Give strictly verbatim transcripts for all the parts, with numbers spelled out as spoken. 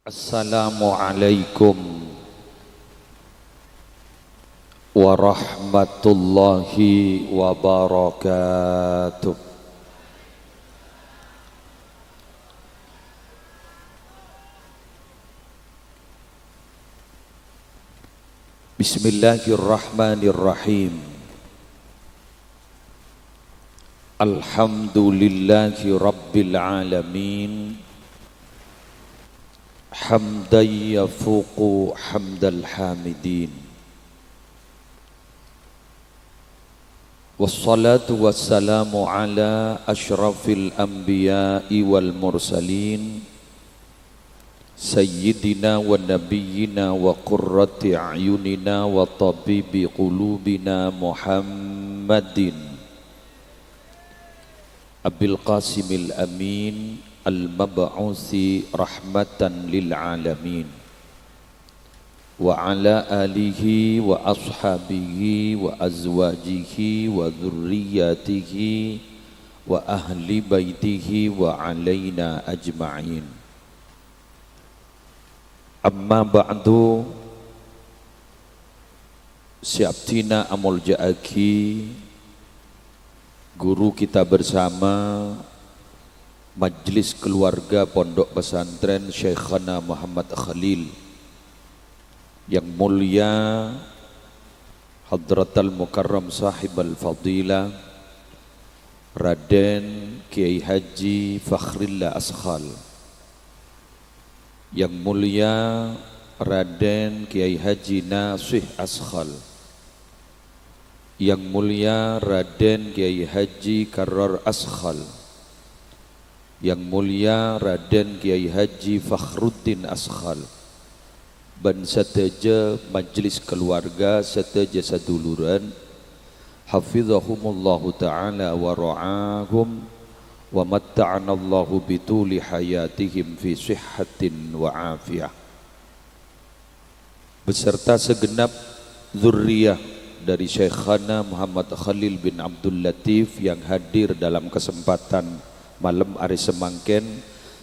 Assalamualaikum warahmatullahi wabarakatuh. Bismillahirrahmanirrahim. Alhamdulillahi rabbil alamin. Hamdan yafuqu hamdal hamidin. Wassalatu wassalamu ala asyrafil anbiya'i wal mursalin, sayyidina wa nabiyyina wa qurrati a'yunina wa tabibi qulubina Muhammadin Abil Qasimil Amin al-mab'usi rahmatan lil alamin. Wa ala alihi wa ashabihi wa azwajihi wa dzurriyyatihi wa ahli baitihi wa alaina ajma'in. Amma ba'du, sè abdhina amolja'aghi guru kita bersama, Majlis Keluarga Pondok Pesantren Syaikhana Muhammad Khalil, yang mulia Hadratal Mukarram Sahibal Fadilah Raden Kiai Haji Fakhrillah Askhal, yang mulia Raden Kiai Haji Nasih Askhal, yang mulia Raden Kiai Haji Karrar Askhal, yang mulia Raden Kiai Haji Fakhruddin Askhal, bân sadhâjâ majlis keluarga, sadhâjâ saduluran, hafizahumullahu ta'ala wa ra'ahum, wa matta'anallahu bituli hayatihim fi sihhatin wa afiyah. Beserta segenap dzurriyyah dari Syaikhana Muhammad Khalil bin Abdul Latif yang hadir dalam kesempatan malem arè samangkèn,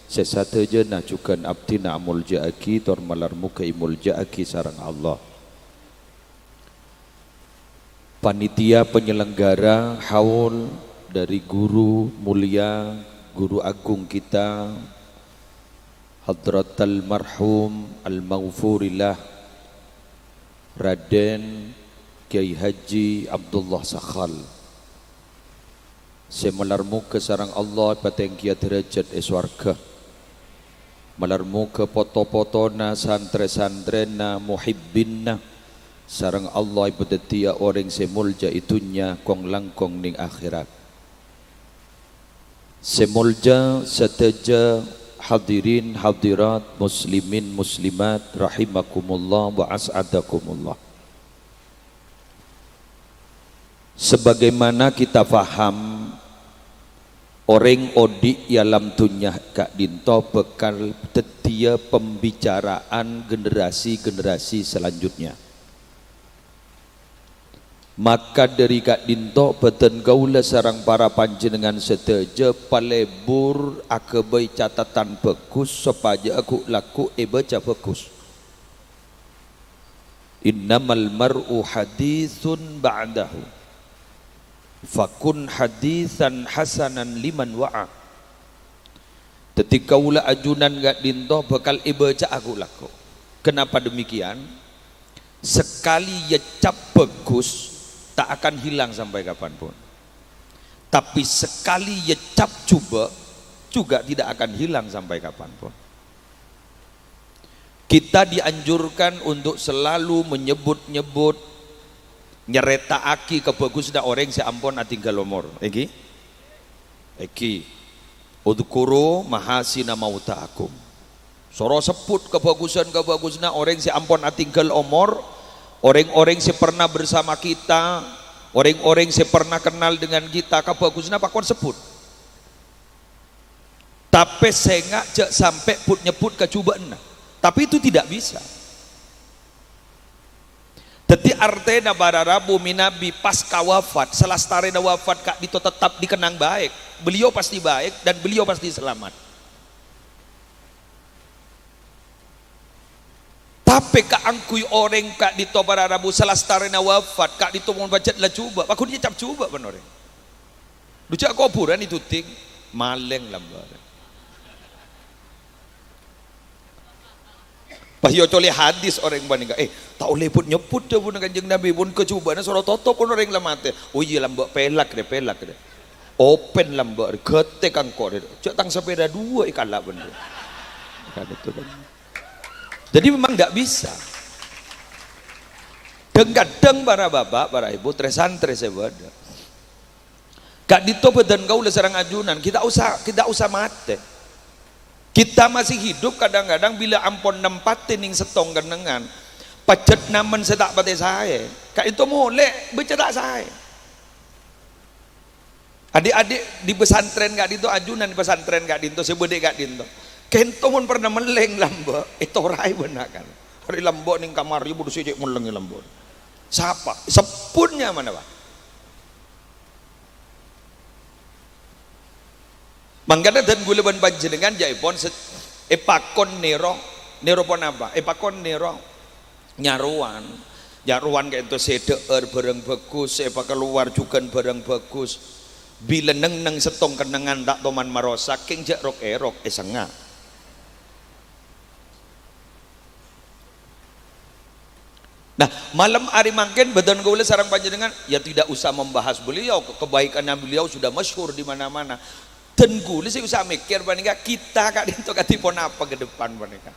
sè sadhâjâna jhughân abdhina amolja'aghi tor malar moghâ èmolja'aghi sareng Allah. Panitia penyelenggara haul dari guru mulia, guru agung kita, Hadratal Marhum Al-Maghfurillah Raden Kiai Haji Abdullah Sakhal, sè malar moghâ sareng Allah èpatèngghiyâ dârâjhât è sowarghâ. Malar moghâ poto-potona, santrè-santrèna, muhibbinna sareng Allah èpadhâddhiyâ orèng sè molja è dhunnya, kong-langkong neng akhèrat. Sè molja sadhâjâ hadirin hadirat, muslimin muslimat rahimakumullah wa as'adakumullah. Sebagaimana kita faham, orèng odi' è alam dhunnya ka'dinto bhâkal dhâddhiyâ pembicaraan generasi-generasi selanjutnya. Maka dhâri ka'dinto bhâdhân kaulâ sareng para panjhennengngan sadhâjâ palebur aghâbây catetan bhâghus sopajâ ghu'-lagghu' èbâca bhâghus. "Innamal mar'u haditsun ba'dahu, fakun haditsan hasanan liman wa'a." Dhâddhi kaulâ ajunan ka'dinto bhâkal èbâca'a ghu'-lagghu'. Kenapa demikian? Sekali ècap bhâghus, ta' akan hilang sampai kapanpun. Tapi sekali ècap jhubâ', juga tidak akan hilang sampai kapanpun. Kita dianjurkan untuk selalu menyebut-nyebut, nyarèta'aghi kabhâghusânna orèng sè ampon atinggal omor. Èngghi? Èngghi. "Udzkuru mahasina mautakum." Soro sebbhut kabhâghusân-kabhâghusânna orèng sè ampon atinggal omor, orèng-orèng sè pernah bersama kita, orèng-orèng sè pernah kenal dengan kita, kabhâghusânna pakon sebbhut. Tapè sènga' jhâ' sampè' but-nyebbhut ka jhubâ'na. Tapi itu tidak bisa. Dhâddhi artèna para rabu mènabi pasca wafat, salastarèna wafat ka'dinto tetap dikenang baik. Beliau pasti baik dan beliau pasti selamat. Tapè kaangghuy orèng ka'dinto para rabu salastarèna wafat, ka'dinto mon pajhât la jhubâ', paghun ècap jhubâ' bân orèng. Dhu jhâ' kobhurân èduding, malèng lambâ'. Pas èocolè hadis orèng panèka, "Eh, ta' ollè bhut-nyebbhut dhâbuna Kanjeng Nabi, pon kajhubâ'na soro totop pon orèng la matè." "Oh iyâ, lambâ' pèlak rè, pèlak rè. Open lambâ' rè, ghâtè kangko' rè. Jhâ' tang sapèda duwâ' èkala' bân rè." Kan itu kan. Jadi memang ndak bisa. Dhâng-kadhâng para bapa', para ibu, trè-santrè sè bâdâ. Ka'dinto bhâdhân kaulâ sareng ajunan, kita usah, kita usah matè. Kita masih hidup kadang-kadang bilâ ampon nempatè nèng sèttong kennengngan, pajhât namen sè ta' patè saè, ka'dinto molè bâca ta' saè. Adik-adik di pesantren ka'dinto, ajunan di pesantren ka'dinto, sè bâdâ ka'dinto. Kento mon pernah mellèng lambâ', ètoraè bân na'-kana'. Arè lambâ' nèng kamar, yâ bâdâ sè cè' mellèngè lambâ'. Sapa? Sebbhut nyamana, Pak. Mangkana dân kaulâ bân panjhennengngan jhâ'èpon sè-, èpakon nèro, nèro ponapa? Èpakon nèro nyarowan. Nyarowan ka'dinto sè dhâ'âr bhârâng bhâghus, sè èpakalowar jhughân bhârâng bhâghus. Bilâ neng-enneng sèttong kennengngan ta' toman marosak, kèng jhâ' rok-èrok, èsengnga'. Nah, malem arè mangkèn bhâdhân kaulâ sareng panjhennengngan, ya tidak usah membahas beliau, ke-, kebaikannya beliau sudah masyhur di mana-mana. Dân kaulâ sè usah mèkkèr panèka, kita ka'dinto kadhi ponapa ke depan panèka.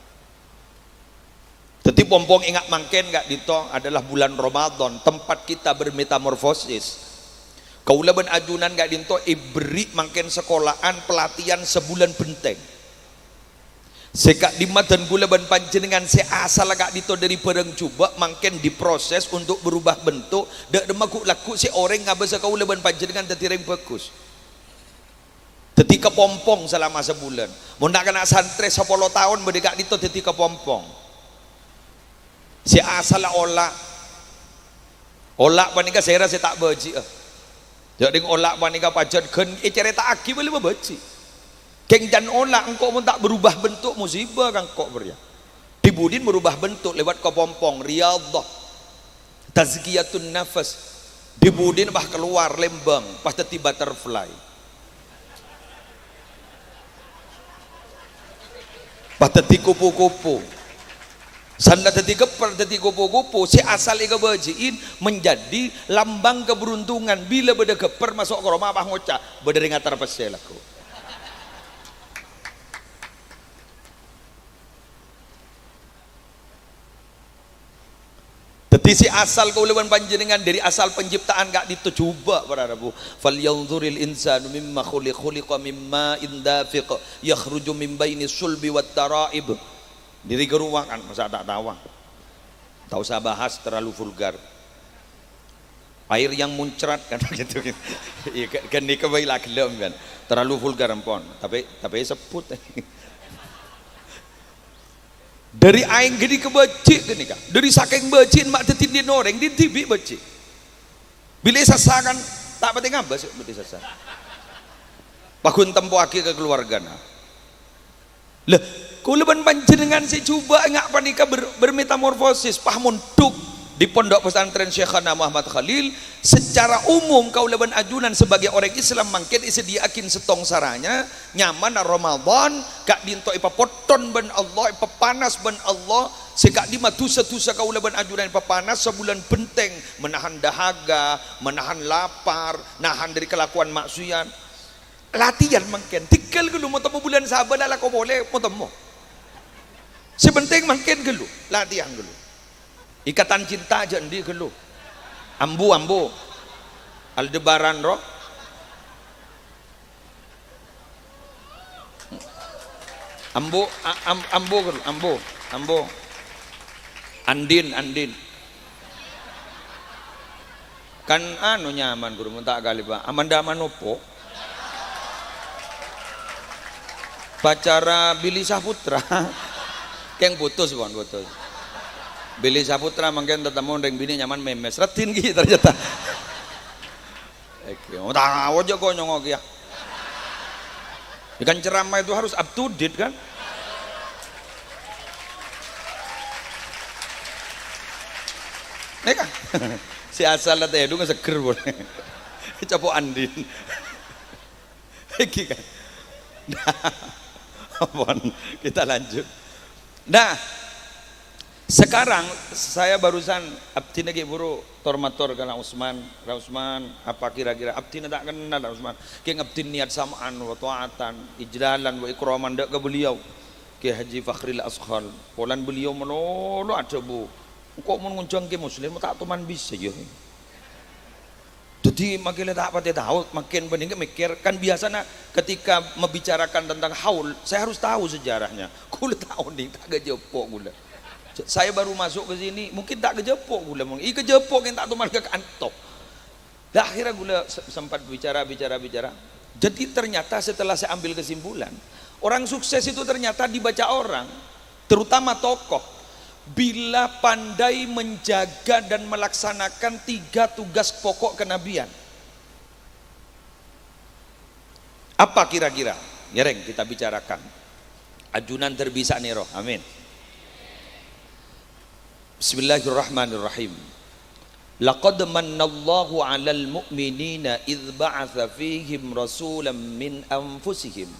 Dhâddhi, pong-pong enga' mangkèn ka'dinto adalah bulan Ramadan, tempat kita bermetamorfosis. Kaulâ bân ajunan ka'dinto èberri' mangkèn sekolahan pelatihan sebulan bhenteng. Sè ka'dimma dân kaulâ bân panjhennengngan sè asalla ka'dinto dhâri bhârâng jhubâ' mangkèn diproses untuk berubah bentuk, dhâ' remma ghu'-lagghu' sè orèng ngabâsa kaulâ bân panjhennengngan dhâddhi rèng bhâghus. Dhâddhi kapompong salama sabulân. Mon na'-kana' santrè sapolo taon bâdâ ka'dinto dhâddhi kapompong. Sè asalla ola'. Ola' panèka sèra sè ta' bâji'â. Jhâ' dhing ola' panèka pajhât ghân ècarèta'aghi bâli mabâji'. Kèng can ola' engko' mon ta' berubah bentuk, musibah ka engko' bâriyâ. Dhi-budhina berubah bentuk lewat kapompong, riyadhah, tazkiyatun nafas. Dhi-budhina pas kalowar lembang, pas dhâddhi butterfly. Pas dhâddhi kupu-kupu. Sanna dhâddhi geppèr, dhâddhi kupu-kupu, sè asal èkabâji'in menjadi lambang keberuntungan. Bilâ bâdâ geppèr maso' ka roma, pas ngoca', "Bâdâ rèng atar pèssè lagghu'." Dhâddhi sè asal kaulâ bân panjhennengngan dhâri asal penciptaan ka'dinto jhubâ' para rabu. "Falyanzuril insanu mimma khuliq, khuliqa mim ma'in dafiq, yakhruju min bainis sulbi wat tara'ib." Dhâri ghâruwa kan, masa ta' tao? Ta' usah bahas, terlalu vulgar. Air yang muncrat kan gitu. Iyâ, kan, kan nèka bhâi la ghellem kan. Terlalu vulgar ampon. Tapè, tapè èsebbhut. Dhâri aèng ghânèka bâji' ghânèka. Dhâri sakèng bâji'na ma' dhâddhi dhina orèng, dhina dhibi' bâji'. Bilâ èsassa kan ta' patè ngabâs bilâ èsassa. Paghun tempoaghi ka kaluwargana. Lah, kaulâ bân panjhennengngan sè jhubâ' enga' panèka ber-, bermetamorfosis, pas mondhuk di Pondok Pesantren Syekhana Muhammad Khalil. Secara umum, kaulâ bân ajunan sebagai orèng Islam mangkèn èsadhiyâ'aghin sèttong sarana, nyamana Ramadan, ka'dinto èpapotton bân Allah, èpapanas bân Allah, sè ka'dimma dhusa-dhusa kaulâ bân ajunan èpapanas sabulân bhenteng, menahan dahaga, menahan lapar, nahan dhâri kalakowan maksiat. Latihan mangkèn, tèngghâl ghâllu, mon temmo bulân Saban la lako polè, mon temmo. Sè pentèng mangkèn ghâllu, latihan ghâllu. Ikatan Cinta jhâ' andi' ghâllu. Ambu, ambu. Aldebaran, ro. Ambu, a-, am-, ambu ghâllu, ambu, ambu. Andin, Andin. Kan anu nyaman, Ghuru, mon ta' kalèbâ. Amanda Manopo. Pacara Billy Saputra. Kèng putus, pon, putus. Billy Saputra mangkèn tatemmo rèng binè' nyaman Memes. Raddhin ghi' ternyata. Èkè, oh, ta' tao jhâ' konyong kèya. Ya kan ceramah itu harus up to date kan? Eh, kan? Sè asalla tèdhung seger polè. Capo' andin. Iki kan. Nah, ampon, kita lanjut. Nah, sekarang saya barusan abdhina ghi' buru tor-mator ka Ra Usman. "Ra Usman, apa kira-kira," abdhina ta' kennal Ra Usman. Kèng abdhina niat sama'an wa ta'atan, ijlalan wa ikraman dâ' ka beliau. Kiai Haji Fakhril Asghar. Polana beliau malolo adhâbu, "Engko' mon ngonjhâng Kè Muslim, ta' toman bisa, ya." Dhâddhi, makkè la ta' patè tao, makin panèka mèkkèr. Kan biasana ketika membicarakan tentang haul, saya harus tahu sejarahnya. Kaulâ ta' onèng, ta' kajhâpo' kaulâ. Saya baru masuk ke sini, mungkin ta' kajhâpo' kaulâ. Iyâ kajhâpo' kèng ta' toman ka kanto. Lah, akhirnya kaulâ se-, sempat bicara, bicara, bicara. Jadi, ternyata setelah saya ambil kesimpulan, orang sukses itu ternyata dibaca orang, terutama tokoh, bila pandai menjaga dan melaksanakan tiga tugas pokok kenabian. Apa kira-kira? Ngèrèng kita bicarakan. Ajunan ter bisa nèro. Amin. Bismillahirrahmanirrahim. "Laqad mannallahu 'alal mu'minina idz ba'atsa fihim rasulan min anfusihim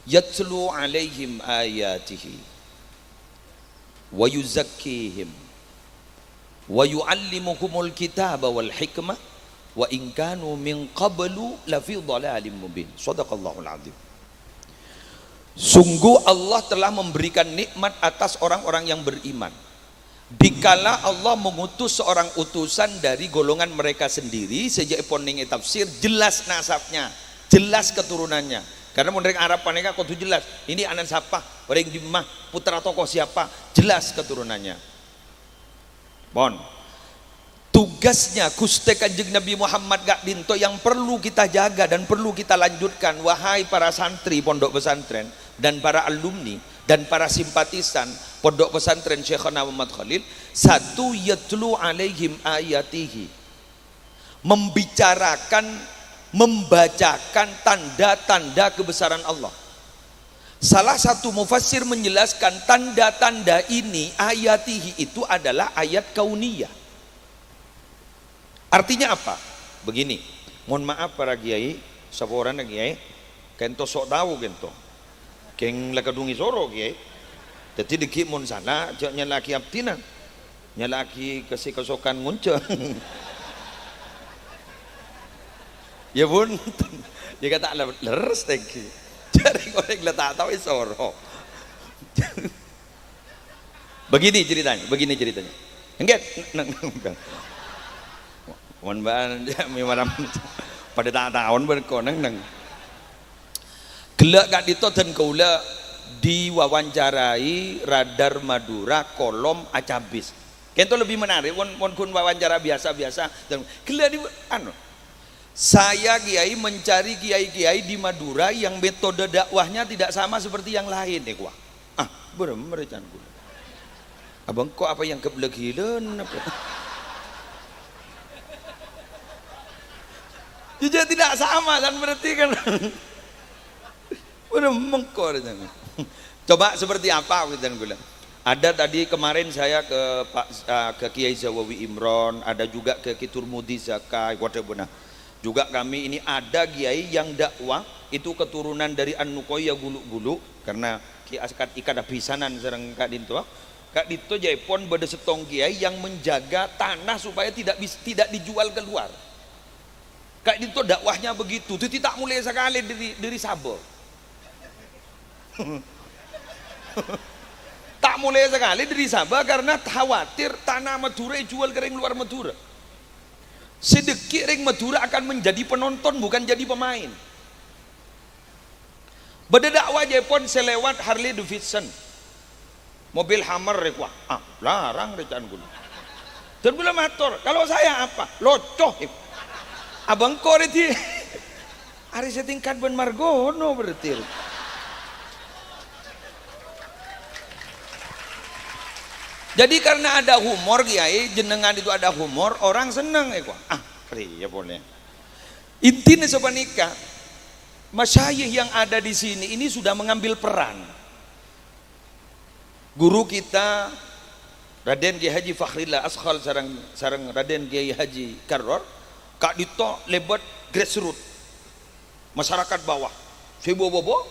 yatlu 'alaihim ayatihi wa yuzakkihim wa yu'allimuhumul kitaba wal hikmah wa in kanu min qablu lafi dhalalin mubin." Shadaqallahul adzim. Sungguh Allah telah memberikan nikmat atas orang-orang yang beriman. Dikala Allah mengutus seorang utusan dari golongan mereka sendiri, sè jâ' èpon nèng è tafsir, jelas nasabnya, jelas keturunannya. Karena mon rèng Arab panèka kodhu jelas, ini anak siapa, orèng dimma, putra tokoh siapa, jelas keturunannya. Pon. Tugasnya Ghustè Kanjeng Nabi Muhammad ka'dinto yang perlu kita jaga dan perlu kita lanjutkan, wahai para santri pondok pesantren dan para alumni dan para simpatisan Pondok Pesantren Syekhona Muhammad Khalil, satu, yatlu 'alaihim ayatihi, membicarakan, membacakan tanda-tanda kebesaran Allah. Salah satu mufassir menjelaskan tanda-tanda ini, ayatihi, itu adalah ayat kauniyah. Artinya apa? Begini, mohon maaf para kiai, saporana kiai, kento sok tao kento. Keng la kadhung èsoro kiai. Dhâddhi dhâggi' mon sala, jhâ' nyala'aghi abdhina. Nyala'aghi ka sè kasokan ngonjhâng. Ya bunten. Ya kata' le-, lerres tèngghi. Jhâ' rèng-orèng la ta' tao èsoro. Begini ceritanya, begini ceritanya. Enggak, neng, neng, bukan. Mon bân, ya, mi malam. Padâ ta' taon bân koneng, neng. Ghellâ' ka'dinto dân kaulâ diwawancarai Radar Madura Kolom Acabis. Kento lebih menarik, mon, mon ghun wawancara biasa-biasa. Dan ghellâ' di, anu, saya, Kiai, mencari kiai-kiai di Madura yang metode dakwahnya tidak sama seperti yang lain, nèko. Ah, bârâmma rè can kaulâ. Abâ' engko' apa èangghep la ghilâna apa? Jujur tidak sama kan berarti kan? Bârâmma engko' rè can. Coba seperti apa, gitu, kaulâ. Ada tadi kemarin saya ke Pak, eh, ke Kiai Zawawi Imron, ada juga ke Ki Turmudi Zakai, waduh benar. Juga kami ini ada kiai yang dakwah itu keturunan dari An-Nuqayyah Gulu-Gulu, karena Ki Askat Ikan Abisanan sareng ka'dinto. Ka'dinto jâèpon bâdâ sèttong kiai yang menjaga tanah supaya tidak bis-, tidak dijual keluar. Ka'dinto dakwahnya begitu, dhâddhi ta' molè sakalè dâri, dâri Sabah. Ta' molè sakalè dâri Sabah karena khawatir tanah Madura èjuwâl ka rèng luar Madura. Sè dhâggi' rèng Madura akan menjadi penonton, bukan jadi pemain. Bâdâ dakwah jâèpon sè lewat Harley Davidson. Mobil Hummer rèkowa. Ah, larang rè can kaulâ. Dan kaulâ mator, "Kalau saya apa?" Loco. Abâ' engko' rè di. Arè sè tingkat bân Margono berarti. Jadi karena ada humor, Kiai, jenengan itu ada humor, orang seneng, èkowa. Ah, rèya polè. Intinya sapanèka, masyayikh yang ada di sini ini sudah mengambil peran. Guru kita, Raden Kiai Haji Fakhrillah Askhal sareng, sareng Raden Kiai Haji Karror, ka'dinto lèbât grassroot, masyarakat bawah, sè bo-, bo-, bo-,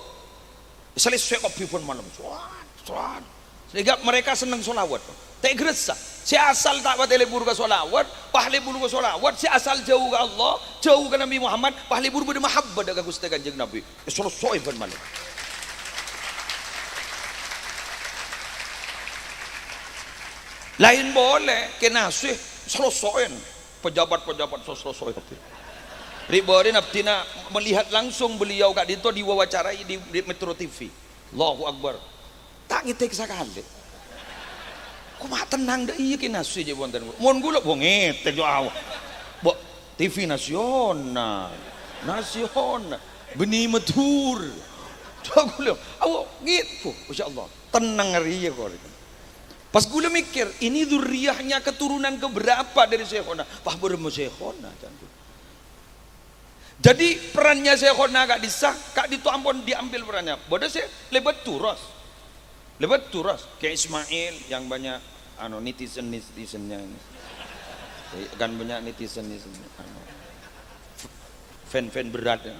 salèsè kabbhi bân malem. Sowat, sowat. Sehingga mereka seneng sholawat. Ta' èghâressa. Sè asal ta' patè lebur ka sholawat, pas lebur ka sholawat, sè asal jhâu ka Allah, jhâu ka Nabi Muhammad, pas lebur bâdâ mahabbah dâ' ka Ghustè Kanjeng Nabi. Èsolosoè bân malem. Laèn polè, Kè Nasih, solosoèn. Pejabat-pejabat solosoèn. Ri'-bâri'na abdhina melihat langsung beliau ka'dinto diwawancarai di, di Metro T V. Allahu Akbar. Ta' ngètèk sakalè. Koma' tennang dâ' iyâ Kè Nasih jâ' bhunten. Mon ghulâ, bo, ngètèk jâ' awa. Bo, T V nasional. Nasional. Bânnè Madhurâ. Jâ' ghulâ. Awa, ngèt, bo, masyaallah. Tennang arèya kok. Pas ghulâ mèkkèr, "Ini dzurriyahnya keturunan keberapa dari Syekhona?" Pas bârâmma Syekhona, can ghulâ. Jadi, perannya Syekhona ka'dissa, ka'dinto ampon diambil perannya. Bâdâ sè lèbât turos. Lèbât turos. Kè Ismail yang banyak, anu, netizen-netizennya ini. Eh, kan banyak netizen-netizen, anu, f-, fan-fan berat, ya.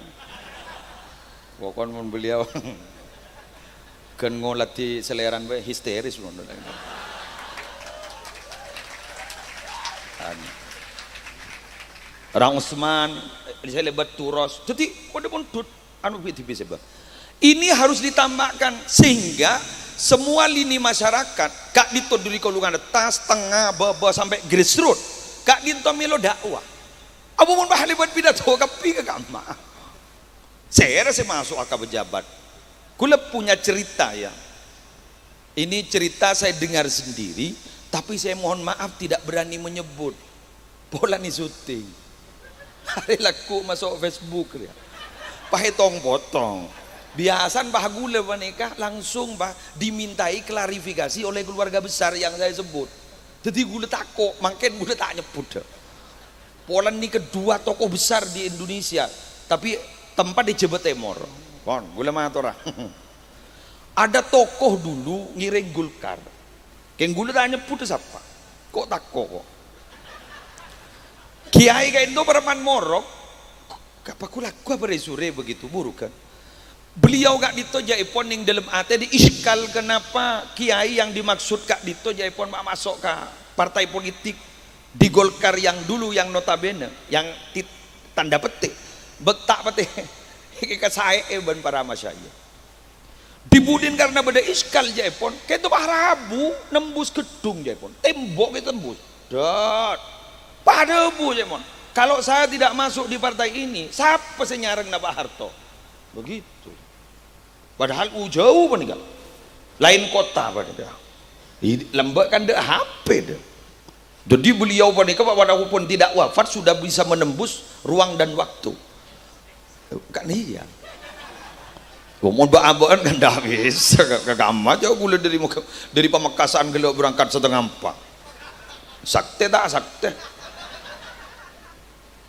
Pokoknya mon beliau kan ngolatè salèrana bhâi histeris, mon. Anu. Rang Usman, sè lèbât turos. Dhâddhi, padâ pon dud, anu, bit-, bit-, bit-, ini harus ditampakkan sehingga semua lini masyarakat, ka'dinto dâri golongan attas, tengnga, bâbâ, sampè' grassroot, ka'dinto mèlo dakwah. Apa mon pas lèbât pidato kabbhi ka kamma? Sèra sè maso'a ka pejabat. Ghulâ punya cerita, ya. Ini cerita saya dengar sendiri, tapi saya mohon maaf tidak berani menyebut. Polana syuting. Arè lagghu' maso' Facebook, ya. Pas ètong-potong. Biasana pas ghulâ panèka langsung, Pak, dimintai klarifikasi oleh keluarga besar yang saya sebut. Dhâddhi ghulâ tako', mangkèn ghulâ ta' nyebbhut, ya. Polana kedua tokoh besar di Indonesia, tapi tempatnya Jawa Timur. Pon, ghulâ matora. Ada tokoh dulu ngèrèng Golkar. Kèng ghulâ ta' nyebbhut sapa. Kok tako' kok. Kiai ka'dinto paraman morok. Apa ku lagghu' apa rè-surè begitu, buru kan? Beliau ka'dinto jâ'èpon neng dâlem atè di iskal, kenapa kiai yang dimaksud ka'dinto jâ'èpon ma-, maso' ka partai politik di Golkar yang dulu, yang notabene, yang tit-, tanda petik, bek ta' patè èkasaè'è bân para masyayikh. Dibudin karena bâdâ iskal jâ'èpon, ka'dinto pas rabu nembus geddhung jâ'èpon, tembok kè tembus. Dât. Pas adhâbu jâ'èpon, "Kalau saya tidak masuk di partai ini, sapa sè nyarengngana Pak Harto?" Begitu. Padahal u-, jhâu panèka. Laèn kottha panèka. I-, lambâ' kan dâ' H P dâ'. Jadi beliau panèka, walaupun tidak wafat, sudah bisa menembus ruang dan waktu. Kan iyâ. Wong mon bâ'-abâ'ân kan ta' bisa ka, ka kamma, jhâ' ghulâ dâri Mek-, dâri Pamekasan ghellâ' berangkat setengah empat. Saktè ta' saktè?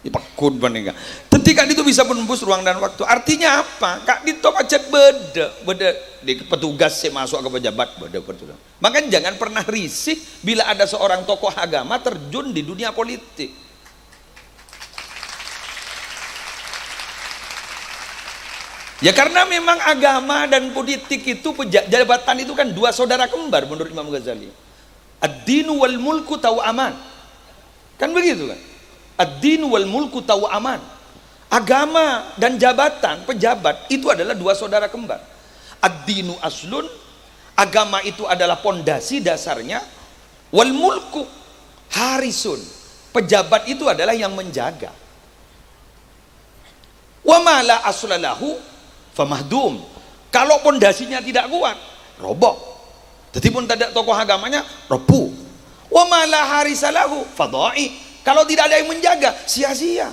Èpegghun panèka. Dhâddhi ka'dinto bisa menembus ruang dan waktu. Artinya apa? Ka'dinto pajhât bâdâ, bâdâ di petugas sè maso' ka pejabat, bâdâ petugas. Maka jangan pernah risih bila ada seorang tokoh agama terjun di dunia politik. Ya, karena memang agama dan politik itu peja-, jabatan itu kan dua saudara kembar menurut Imam Ghazali. "Ad-dinu wal mulku taw'aman." Kan begitu kan? "Ad-dinu wal mulku taw'aman." Agama dan jabatan, pejabat itu adalah dua saudara kembar. "Ad-dinu aslun", agama itu adalah pondasi dasarnya, "wal mulku harisun", pejabat itu adalah yang menjaga. "Wa ma la asla lahu famahdum." Kalau pondasinya tidak kuat, roboh. Jadi pun tidak tokoh agamanya, roboh. "Wa ma la harisa lahu fadha'i." Kalau tidak ada yang menjaga, sia-sia.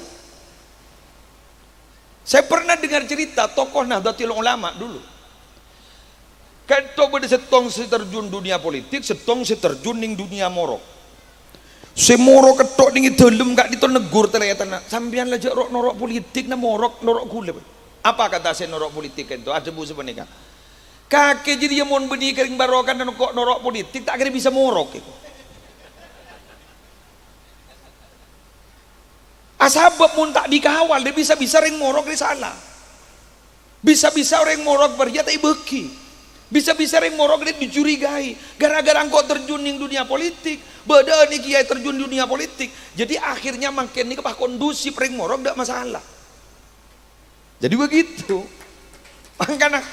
Saya pernah dengar cerita tokoh Nahdlatul Ulama dulu. Ka'dinto bâdâ sèttong sè terjun dunia politik, sèttong sè terjun neng dunia morok. Sè morok kètto' neng è dâlem ka'dinto neggur tarètanna, "Sampèyan la jhâ' ro'-, noro' politik, na morok, noro' ghulâ." Apa kata sè noro' politik ka'dinto? Adhâbu sapanèka, "Kakè jârèya mon bânnè kèrèng barokana ko' noro' politik, ta' kèra bisa morok." Asabâb mon ta' dikawal, dâ' bisa-bisa rèng morok rè sala. Bisa-bisa rèng morok bâriyâ ta' èbâgi. Bisa-bisa rèng morok rè dicurigai. Gara-gara engko' terjun neng dunia politik, bâdâ'ân kèyaè terjun dunia politik. Jadi akhirnya mangkèn nèka pas kondusif, rèng morok ta' masalah. Jadi begitu. Mangkana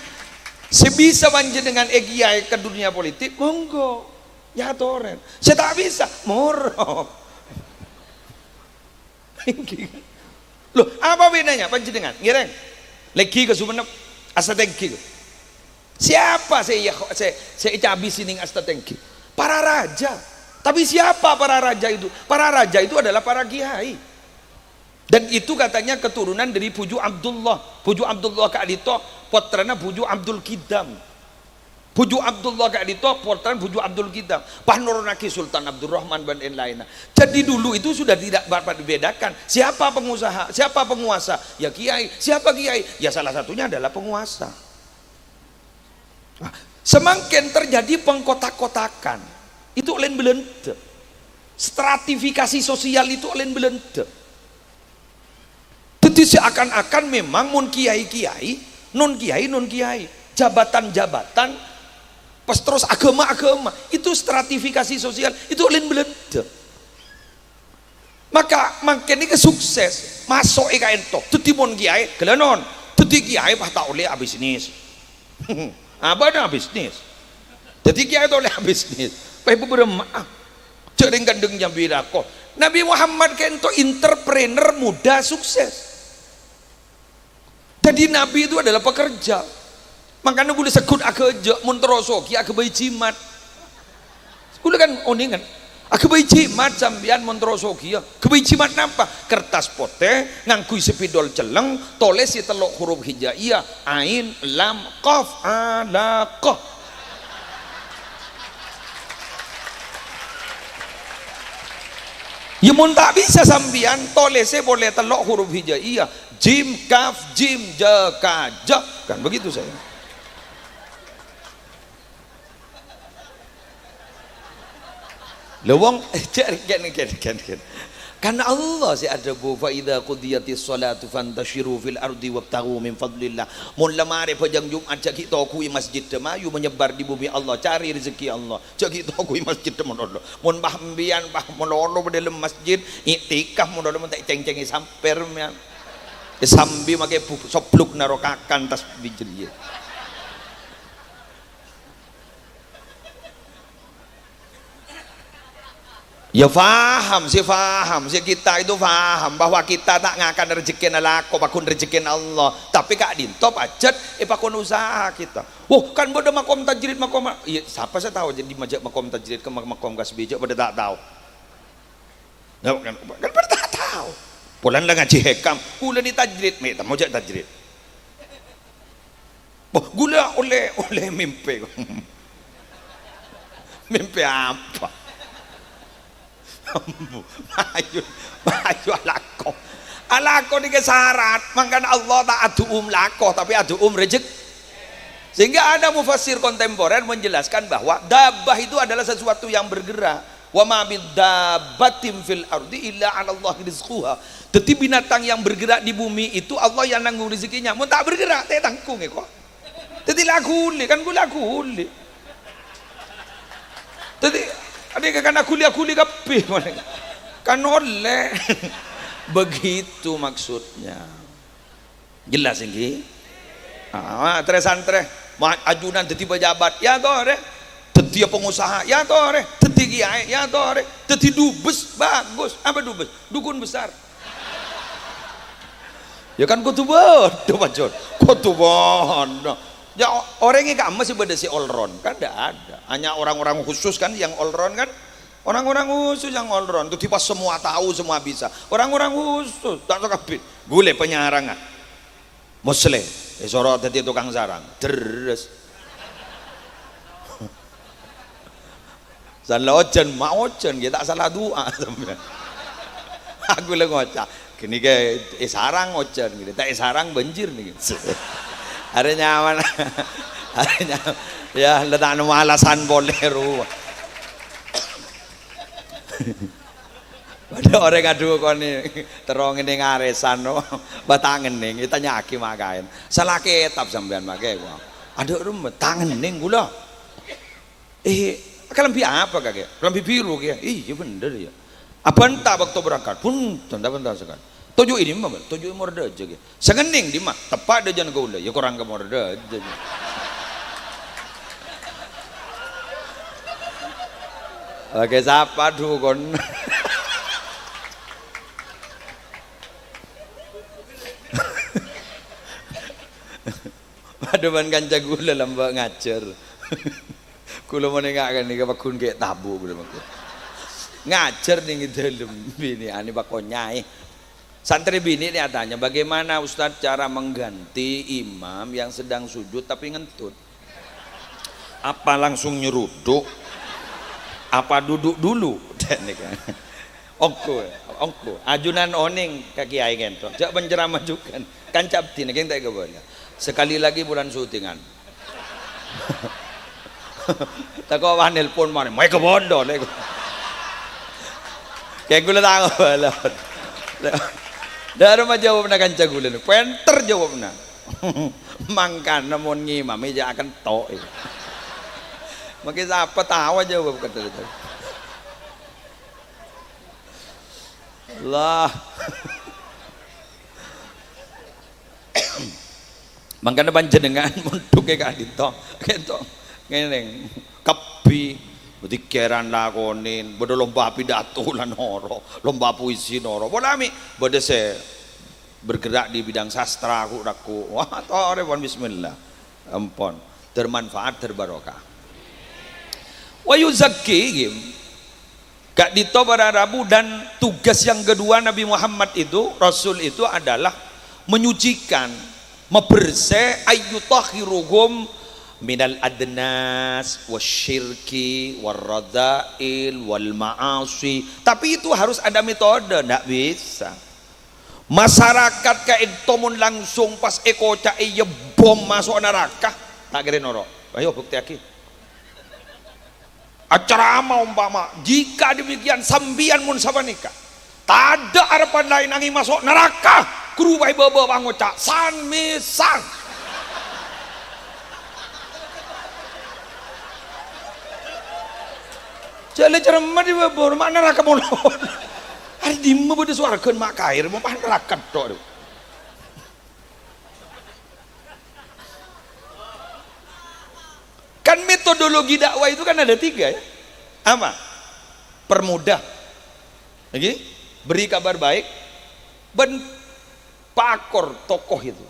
sè bisa panjhennengngan èkèyaè ka dunia politik, monggo. Yâ atorè. Sè ta' bisa, morok. Loh, apa bedanya panjenengan? Ngèrèng. Lèngghi ka Sumenep, Astatèngghi. Siapa sè, sè, sè ècabisi neng Astatèngghi? Para raja. Tapi siapa para raja itu? Para raja itu adalah para kiai. Dan itu katanya keturunan dari Bhuju Abdullah. Bhuju Abdullah ka'dinto pottrana Bhuju Abdul Qidam. Bhuju Abdullah ka'dinto pottrana Bhuju Abdul Qidam. Pas noro'aghi Sultan Abdurrahman bân laèn-laènna. Jadi dulu itu sudah tidak dapat dibedakan siapa pengusaha, siapa penguasa. Ya kiai, siapa kiai? Ya salah satunya adalah penguasa. Nah, samangkèn terjadi pengkotak-kotakan. Itu laèn Belanda. Stratifikasi sosial itu laèn Belanda. Dhâddhi seakan-akan memang mon kiai-kiai, non kiai, non kiai, jabatan-jabatan, pas terros aghâma-aghâma, itu stratifikasi sosial, itu laèn Belanda. Maka mangkèn nèka sukses, maso'è ka'dinto. Dhâddhi mon kiai, ghellâ' non. Dhâddhi kiai pas ta' ollè abisnis. Abâ'na bisnis. Dhâddhi kiai ta' ollè abisnis. Pas bâbârâmma'a. Jhâ' rèng kandhâng nyambi lako. Nabi Muhammad ka'dinto entrepreneur muda sukses. Jadi Nabi itu adalah pekerja. Mangkana ghulâ segghut aghâjâ', mon terro soghi aghâbây jimat. Ghulâ kan onèng kan? Aghâbây jimat sampèyan mon terro soghi, yâ. Ghâbây jimat napa? Kertas potè, ngangghuy spidol celleng, tolèsè tello' huruf hijaiyah, ain, lam, qaf, alaqah. Yâ mon ta' bisa sampèyan, tolèsè polè tello' huruf hijaiyah, jim, kaf, jim, ja, ka, ja. Kan begitu saya. Lha wong, jhâ' kèn, kèn, kèn, kèn. Kan Allah sè adhâbu, "Fa idza qudiyatis shalatu fantashiru fil ardi wabtaghu min fadlillah." Mon la marè bhâjâng Jum'at, jhâ' ghi' toghu'i masjiddhâ, mayu menyebar di bumi Allah, cari rezeki Allah. Jhâ' ghi' toghu'i masjiddhâ malolo. Mon pas sampèyan, pas malolo dâlem masjid, i'tikaf malolo mon ta' ècèng-cèngè sampèr, mèyan. Èsambi makè bu-, sobluk naro kakan tasbih jârèya. Ya paham, sè paham, sè kita itu paham bahwa kita ta' ngakan rejekkèna lako, pagghun rejekkèna Allah. Tapè ka'dinto pajhât èpakon usaha kita. Wah, kan bâdâ makom tajrid, makom, iyâ, sapa sè tao jadi majâ' makom tajrid ka makom kasbi, jhâ' bâdâ ta' tao. Nah, kan, kan bâdâ ta' tao. Polana la ngajhi hikam, ghulâ nè tajrid, mè' ta' majâ' tajrid. Wah, ghulâ ollè, ollè mèmpè. Mèmpè apa? Ayo, ayo alako. Alako nèka sarat, mangkana Allah ta' adu'um lako, tapè adu'um rejek-. Sehingga ada mufassir kontemporer menjelaskan bahwa dabbah itu adalah sesuatu yang bergerak. "Wa ma min dabbatin fil ardi illa 'alallahi rizquha." Jadi binatang yang bergerak di bumi itu Allah yang nanggung rezekinya. Mon ta' bergerak, ta' ètanggung, èko. Dhâddhi la aghuli, kan ghulâ aghuli. Dhâddhi, adhi' kan aghuli-aghuli kabbhi. Kan ollè. Begitu maksudnya. Jelas, ènggi? Ah, trè-santrè. Ma-, ajunan dhâddhi pejabat, yâ torè. Dhâddhi pengusaha, yâ torè. Dhâddhi kiai, yâ torè. Dhâddhi dubes, bagus. Apa dubes? Dukun besar. Ya kan kodhu bâdâ, Pak Jon. Kodhu bâdâ. Ya, o-, orèng è kamma sè bâdâ sè all round? Kan ndak ada. Hanya orang-orang khusus kan yang all round kan? Orang-orang khusus yang all round. Itu pas semua tahu, semua bisa. Orang-orang khusus, ta' tao kabbhi. Ghulâ penyarangan. Musleh, èsoro dhâddhi tokang sarang. Deres. San la ojhân, ma' ojhân, ghi' ta' sala du'a sampèyan. Aku la ngoca', ghânèka èsarang ojhân, ghi' ta' èsarang banjir nèka. Arè nyaman. Arè nyaman. Ya, la ta' nemmo alasan polè rowa. Padâ orèng adhukonè, terro ngènèng arèsan, no. Bâ ta' ngènèng, ètanya'aghi ma' kaèn. Sala kètab sampèyan ma' kaè, wah. Adâ' remma, ta' ngènèng ghulâ. Eh, kalambhi apa, Kak, ya? Kalambhi biru, Kak, ya? Iyâ, bhender, ya. Abhânta bâkto berangkat? Bhunten, ta' bhânta sakalè. Toju' è dimma, Bân? Toju' è Morda aja, Kak. Sè ngènèng dimma? Teppa' dâjâna kaulâ, ya korang ka Morda aja. Oke, sapa dukun? Padâ bân kanca kaulâ lambâ' ngajhâr. Kaulâ mon enga' ghânèka pagghun ghi' tabu' kaulâ pagghun. Ngajhâr nèng è dâlem, binè'an è bâkto nyai. Santrè binè' nè atanya, "Bagaimana Ustaz cara mengganti imam yang sedang sujud tapi ngentut? Apa langsung nyeruduk? Apa duduk dulu?" Dâ' nèka. Ongghu, ongghu. Ajunan onèng ka kiai kento. Jhâ' penceramah jhughân. Kanca abdhina kèng ta' èkabâlâ. Sekali lagi bulân syutingan. Tako' wah nelpon marè, "Maè ka bondo, lek." Kèng kaulâ tako' bâlâ. Dâ' remma jâwâbbhâ kanca kaulâ, pènter jâwâbbhâ. Mangkana mon ngimami jhâ' akento'. Mangkè sapa tao jâwâb kento'. Allah. Mangkana panjhennengngan mondhugghâ ka'dinto, kento, ngènèng, kabbhi, dhikkeran lakonè, bâdâ lomba pidato la noro', lomba puisi noro'. Polana mè' bâdâ sè bergerak di bidang sastra, ghu-, raghu. Wah, torè pon bismillah. Ampon, termanfaat, terbarokah. Wa yuzakkihim. Ka'dinto para rabu, dan tugas yang kedua Nabi Muhammad itu, Rasul itu adalah menyucikan, mabersè, ayyutahhiruhum minal adnas, wasyirki, warradha'il, wal ma'asi. Tapi itu harus ada metode, ndak bisa. Masarakat ka'dinto mon langsung pas èkoca'è, ya bom maso' naraka, ta' kèra noro'. Ayo, buktèyaghi. Acara ama umpama, jika demikian, sampèyan mon sapanèka, tadâ' arebbhân laèn angèng maso' naraka, ghuru bhâi bâbâ pangoca', "San-mèsan." Jhâ' la cerremma è bâbâ, ma' naraka mon. Arè dimma bâdâ sowarghâ ma' kaè, ma' naraka tok. Kan metodologi dakwah itu kan ada tiga, ya. Apa? Permudah. Lagi? Beri kabar baik. Bân pakor tokoh itu.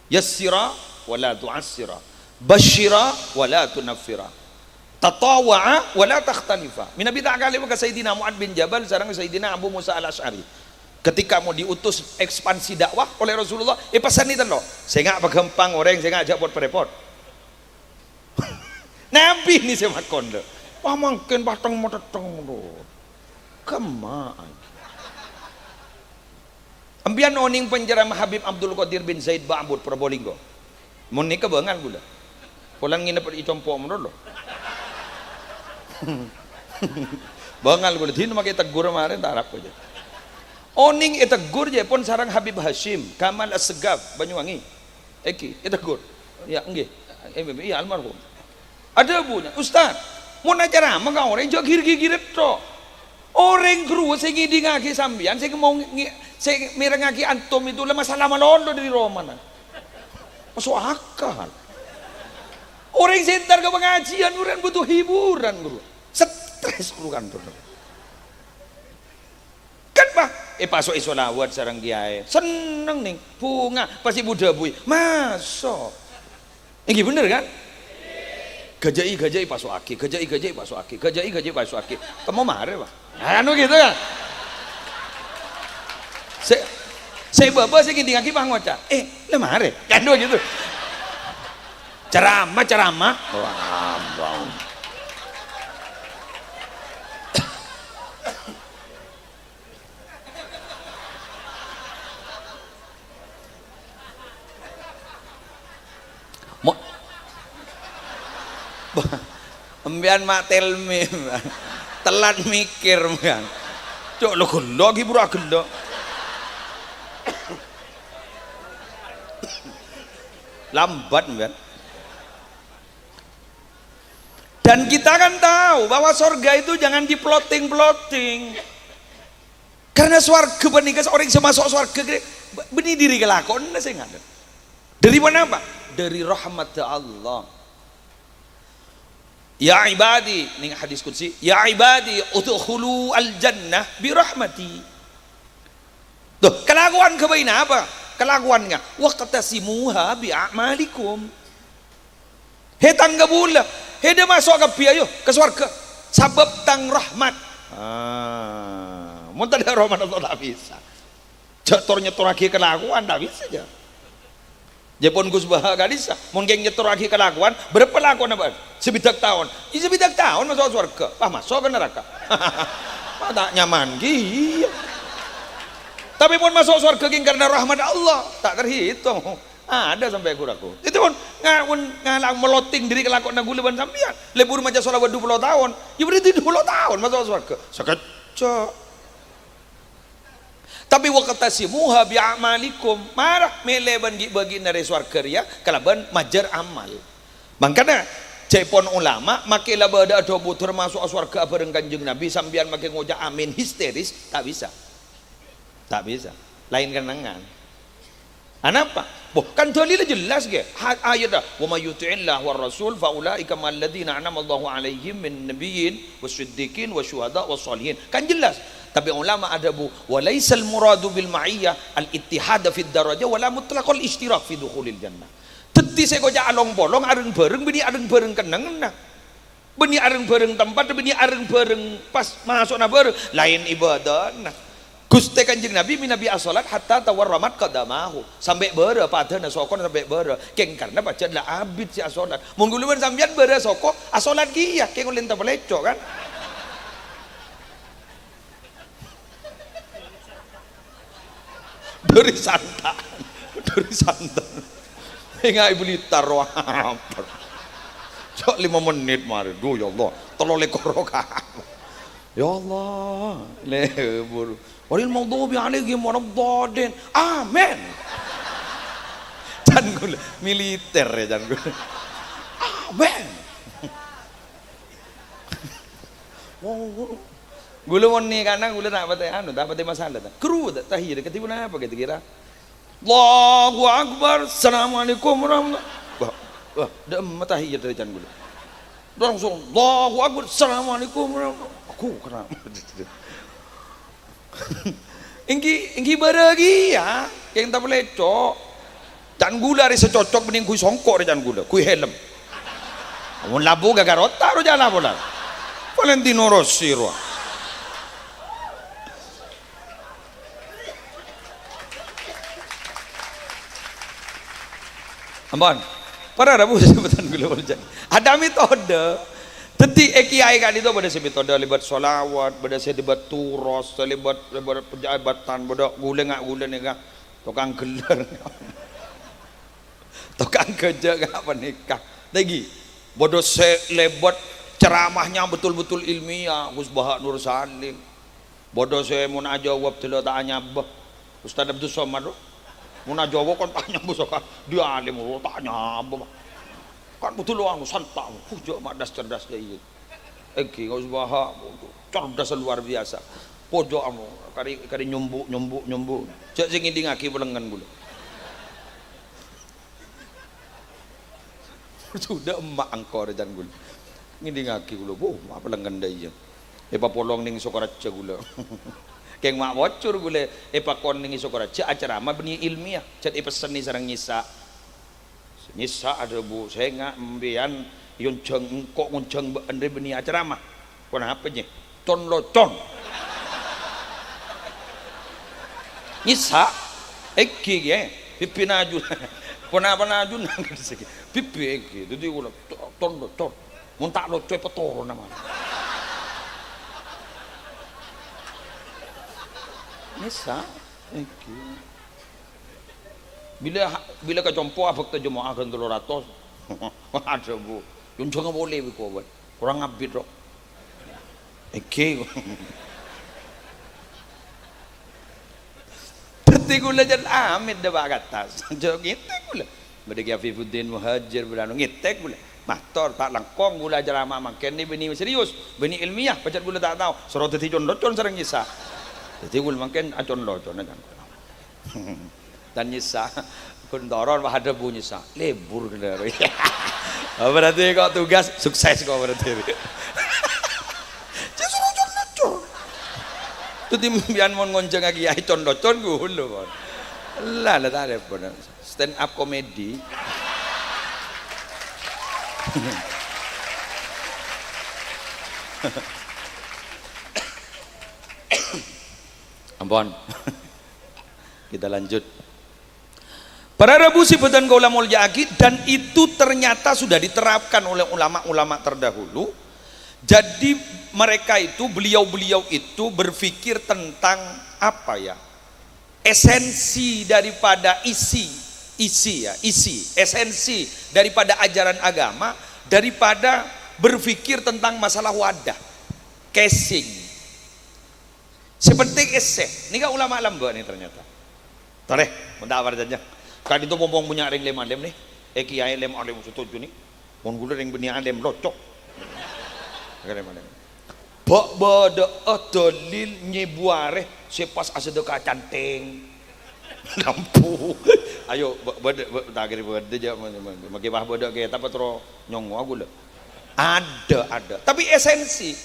Yassira wa la tu'assira. Basyira wa la tunaffira. Tatawa'a wa la takhtalifa. Mènabi ta' kalèma ka Sayyidina Mu'ad bin Jabal sareng Sayyidina Abu Musa Al-Asy'ari. Ketika mau diutus ekspansi dakwah oleh Rasulullah, èpèssènè tello'. Sènga' paghâmpang orèng, sènga' jhâ' pot-parèpot. Nabi nè sè makon, lho. Wah, mangkèn pateng matetteng, lho. Kemma. Empèyan onèng penceramah Habib Abdul Qadir bin Zaid Ba'bud Probolinggo? Mon nèka bângal kaulâ. Polana ngènep è compo' mon, lho. Bângal kaulâ, dina makè tegghur marè, ta' arapa jâ. Onèng ètegghur jâ pon sareng Habib Hasyim Kamal Assegaf, Banyuwangi. Èngghi, ètegghur. Ya, èngghi. Eh, iyâ, almarhum. Adhâbuna, "Ustaz, mon acara ma' ka orèng jhâ' gir-gigiret tok. Orèng ghâruwa sè ngèdingngaghi sampèyan, sè mau nge-, sè mèrengngaghi antum itu la masalah malolo dâri romana. Maso' akal. Orèng sè entar ka pangajiân, orèng butuh hiburan, ghâruwa. Stres, ghâruwa, kantor." Kan, Pak, èpaso'è sholawat sareng kiyaè. Senneng, nèng. Bhunga, pas èbu-dhâbui. Maso'. Èngghi bhender, kan? Ghâjâ'i, ghâjâ'i, paso'aghi. Ghâjâ'i, ghâjâ'i, paso'aghi. Ghâjâ'i, ghâjâ'i, paso'aghi. Temmo marè, Pak. Anu gitu, kan? Sè, sè bâbâ sè ngèdingngaghi pangoca'. "Eh, la marè." Kan gitu. Ceramah, ceramah. Wah, bang. Mo-, Empèyan ma' telmi, telat mikir, kan. Cok, lo ghello' ghi' buru aghello'. Lambat, kan? Dan kita kan tahu bahwa sorga itu jangan di-plotting-plotting. Karena swarga panèka, orèng sè maso' swarga kè, bânnè dhiri kalakowanna sè ngadhep. Dhâri ponapa? Dhâri rahmat Allah. "Ya ibadi," neng hadis qudsi, "Ya ibadi, udkhulu al-jannah bi rahmati." Tuh, kalakowan ghâbây napa? Kalakowan nga, "Waqtasimuha bi a'malikum." Hè, tang kabulâ, hè, dâ' maso' kabbhi, ayo, ka sowarghâ. Sabâb tang rahmat. Ah, mon tadâ' rahmat Allah, ta' bisa. Jhâ' tor-nyèttorraghi kalakowan, ta' bisa, jhâ'. Jhâ' pon Gus Baha ka'dissa', mon kèng nyèttorraghi kalakowan, bârâmpa lakona bâ'na? Sabidhâk taon. Iyâ, sabidhâk taon maso' sowarghâ. Wah, maso' ka naraka. Wah, ta' nyaman, ghi, iyâ. Tapè pon maso' sowarghâ kèng karna rahmat Allah, ta' tarhitong. Adâ' sampè' ghu-lagghu. Itu pon nga-, pon ngala' mèlotèng dhâri kalakowanna ghulâ bân sampèyan. Lebur maca shalawat dhu polo taon, iyâ berarti dhu polo taon maso' sowarghâ. Sakejjhâ'. Tapè, "Waqtasimuha bi a'malikum." Mara mèlè bân ghi'-bâghi'na rè sowarghâ rèya kalabân majâr amal. Mangkana, ca'èpon ulama, makè la bâdâ'â dhâbu, "Termaso'a sowarghâ abhâreng Kanjeng Nabi," sampèyan makè ngoca' amin histeris, ta' bisa. Ta' bisa. Laèn kennengngan. Anapa? Boh, kan dalilla jelas, ghi. Ha-, ayadda, "Wa may yuti'illah war rasul fa ulaika ma'alladzina an'amallahu 'alaihim min nabiyyin was siddiqin was syuhada was shalihin." Kan jelas. Tapè ulama adhâbu, "Wa laisal muradu bil ma'iyyah al ittihada fid daraja wa la mutlaqal ishtirak fi dukhulil jannah." Dhâddhi sè èkoca' along-polong areng-bhâreng bânnè areng-bhâreng kennengnganna. Bânnè areng-bhâreng tempat, bânnè areng-bhâreng pas maso'na bhâreng, laèn ibâdâna. Ghustè Kanjeng Nabi mènabi asholat hatta tawarramat qadamahu. Sampè' bârâ padâna sokona sampè' bârâ. Kèng karna pajhât la abit sè asholat. Mon ghulâ bân sampèyan bârâ soko, asholat kèya, kèng ollè tapalèco', kan? Dhâri santa'. Dhâri santa'. Enga' è Blitar, wah, ampon. Cok lima menit marè. Duh, ya Allah. Tello lèkor rakaat. Ya Allah. Lebur. "Ghairil maghdubi 'alaihim waladdallin." Amin. Can ghulâ. Militer, ya, can ghulâ. Amin. Oh. Ghulâ mon nèkana, ghulâ ta' patè anu, ta' patè masalah, ta'. Kru, ta', tahiyat, kadhi ponapa kira-kira? "Allahu Akbar, Assalamualaikum warahmatullahi." Wah, wah, dâ' emma tahiyat dhâri can ghulâ. Langsung, "Allahu Akbar, Assalamualaikum warahmatullahi." Aku kenapa? Èngghi, èngghi bârâ kèya, kèng tapalèco'. Can ghulâ arè sè cocok mending ghuy songko' rè can ghulâ, ghuy helm. Mon labu ghâghâr otak ro jhâ' lapolan. Valentino Rossi ro. Ampon. Para rabu sampèyan ghulâ polè. Adâ metode. Dhâddhi è kèyaè ka'dinto bâdâ sè metode lèbât sholawat, bâdâ sè lèbât turos, sè lèbât, lèbât pejabatan, bâdâ ghulâ nga' ghulâ nèka tokang ghellâr. Tokang ghâjâ nga' panèka. Tèngghi. Bâdâ sè lèbât ceramahnya betul-betul ilmiah, Gus Baha Nur Salim. Bâdâ sè mon ajâwâb dâlâ ta' anyabâ. Ustaz Abdus Somad, mon ajâwâb kan ta' anyabâ saka dhi alim, oh, ta' anyabâ, Pak. Kan betul anu santa', hujâ ma' das cerdas dâ' iyâ. Èngghi, Gus Baha, cerdas luar biasa. Pojok anu, kari, kari nyombu', nyombu', nyombu'. Jhâ' sè ngèdingngaghi palengngen ghulâ. Sodâ emma' engko' rè can ghulâ. Ngèdingngaghi ghulâ, wuh, ma' palengngen dâ' iyâ. Èpapolong neng Sokoraja ghulâ. Kèng ma' bocor ghulâ, èpakon neng Sokoraja acarama bânnè ilmiah, jhât èpessènè sareng Nyissa'. Nyissa' adhâbu, "Sènga' empèyan èyonjhâng engko' ngonjhâng bâ'na rè bânnè acarama." "Ponapa, Nyè?" "Con-locon." Nyissa', èngghi, Kè, bibina aju. Ponapa ajunan? Bibi èngghi. Dhâddhi kaulâ, "Con-locon." Mon ta' loco èpatorona, man. Nyissa', èngghi. Bilâ, bilâ ka compo' abhâkta Jum'ah ghân tello ratos. Adhâbu, "Yonjhângnga polè bi' kowat. Korang abit, ro." Èngghi. Ngetek kaulâ jhâ' amit dâ' Pa' Kattas. Jhâ' ngetek kaulâ. Bâdâ Kè Afifuddin Muhajir, bâdâ anu ngetek kaulâ. Mator, ta' langkong kaulâ ceramah mangkèn nè bânnè serius, bânnè ilmiah, pajhât kaulâ ta' tao. Soro dhâddhi con-locon sareng Isa. Dhâddhi kaulâ mangkèn acon-loconna cangkol. Dan Isa, ghun toron, wah, adhâbu Isa. Lebur ghellâ'. Oh, berarti kok tugas sukses kok berarti. Jhâ' soro con-locon. Dhâddhi sampèyan mon ngonjhângaghi kiai con-locon ghulâ, pon. La, la, ta' repot. Stand up comedy. Ampon. Kita lanjut. Para rabu sè bhâdhân kaulâ molja'aghi, dan itu ternyata sudah diterapkan oleh ulama-ulama terdahulu. Jadi mereka itu, beliau-beliau itu berpikir tentang apa ya? Esensi daripada isi, isi ya, isi, esensi daripada ajaran agama, daripada berpikir tentang masalah wadah, casing. Sè penting essè. Nèka ulama lambâ' nè ternyata. Torè, mon ta' parcajâ. Ka'dinto pong-pong bânnya' rèng lem-alem nè. Eh, kiai lem-alem satuju nè. Mon ghulâ rèng bânnè alem locok. Lem-alem. Bâ' bâdâ'â dalil nyèbu arè sè pas asadhâka cantèng. Lampu. Ayo, bâ-, bâdâ, bâ-, ta' kèra bâdâ jhâ', ma-, ma-, ma-, maskè pas bâdâ kètab terro nyongngowa ghulâ. Ada, ada. Tapi esensi.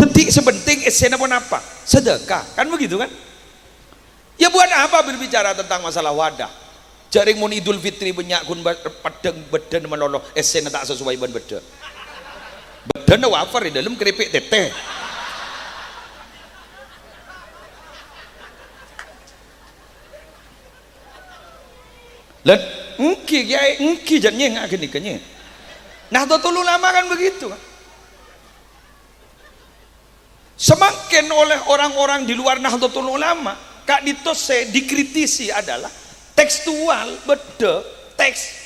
Dhâddhi sè penting essèna ponapa? Sedekah. Kan begitu kan? Ya buat apa berbicara tentang masalah wadah? Jhâ' rèng mon Idul Fitri bânnya' ghun ba-, peddhâng bâddhâna malolo, essèna ta' sesuai bân bâddhâ. Bâddhâna wafer, è dâlem keripik tètè. Lah, èngghi, Kèyaè, èngghi, jhâ' nyènga' ghânèka, nyè. Nahdlatul Ulama kan begitu, kan? Samangkèn oleh orang-orang di luar Nahdlatul Ulama, ka'dinto sè dikritisi adalah tekstual, bâddhâ, teks.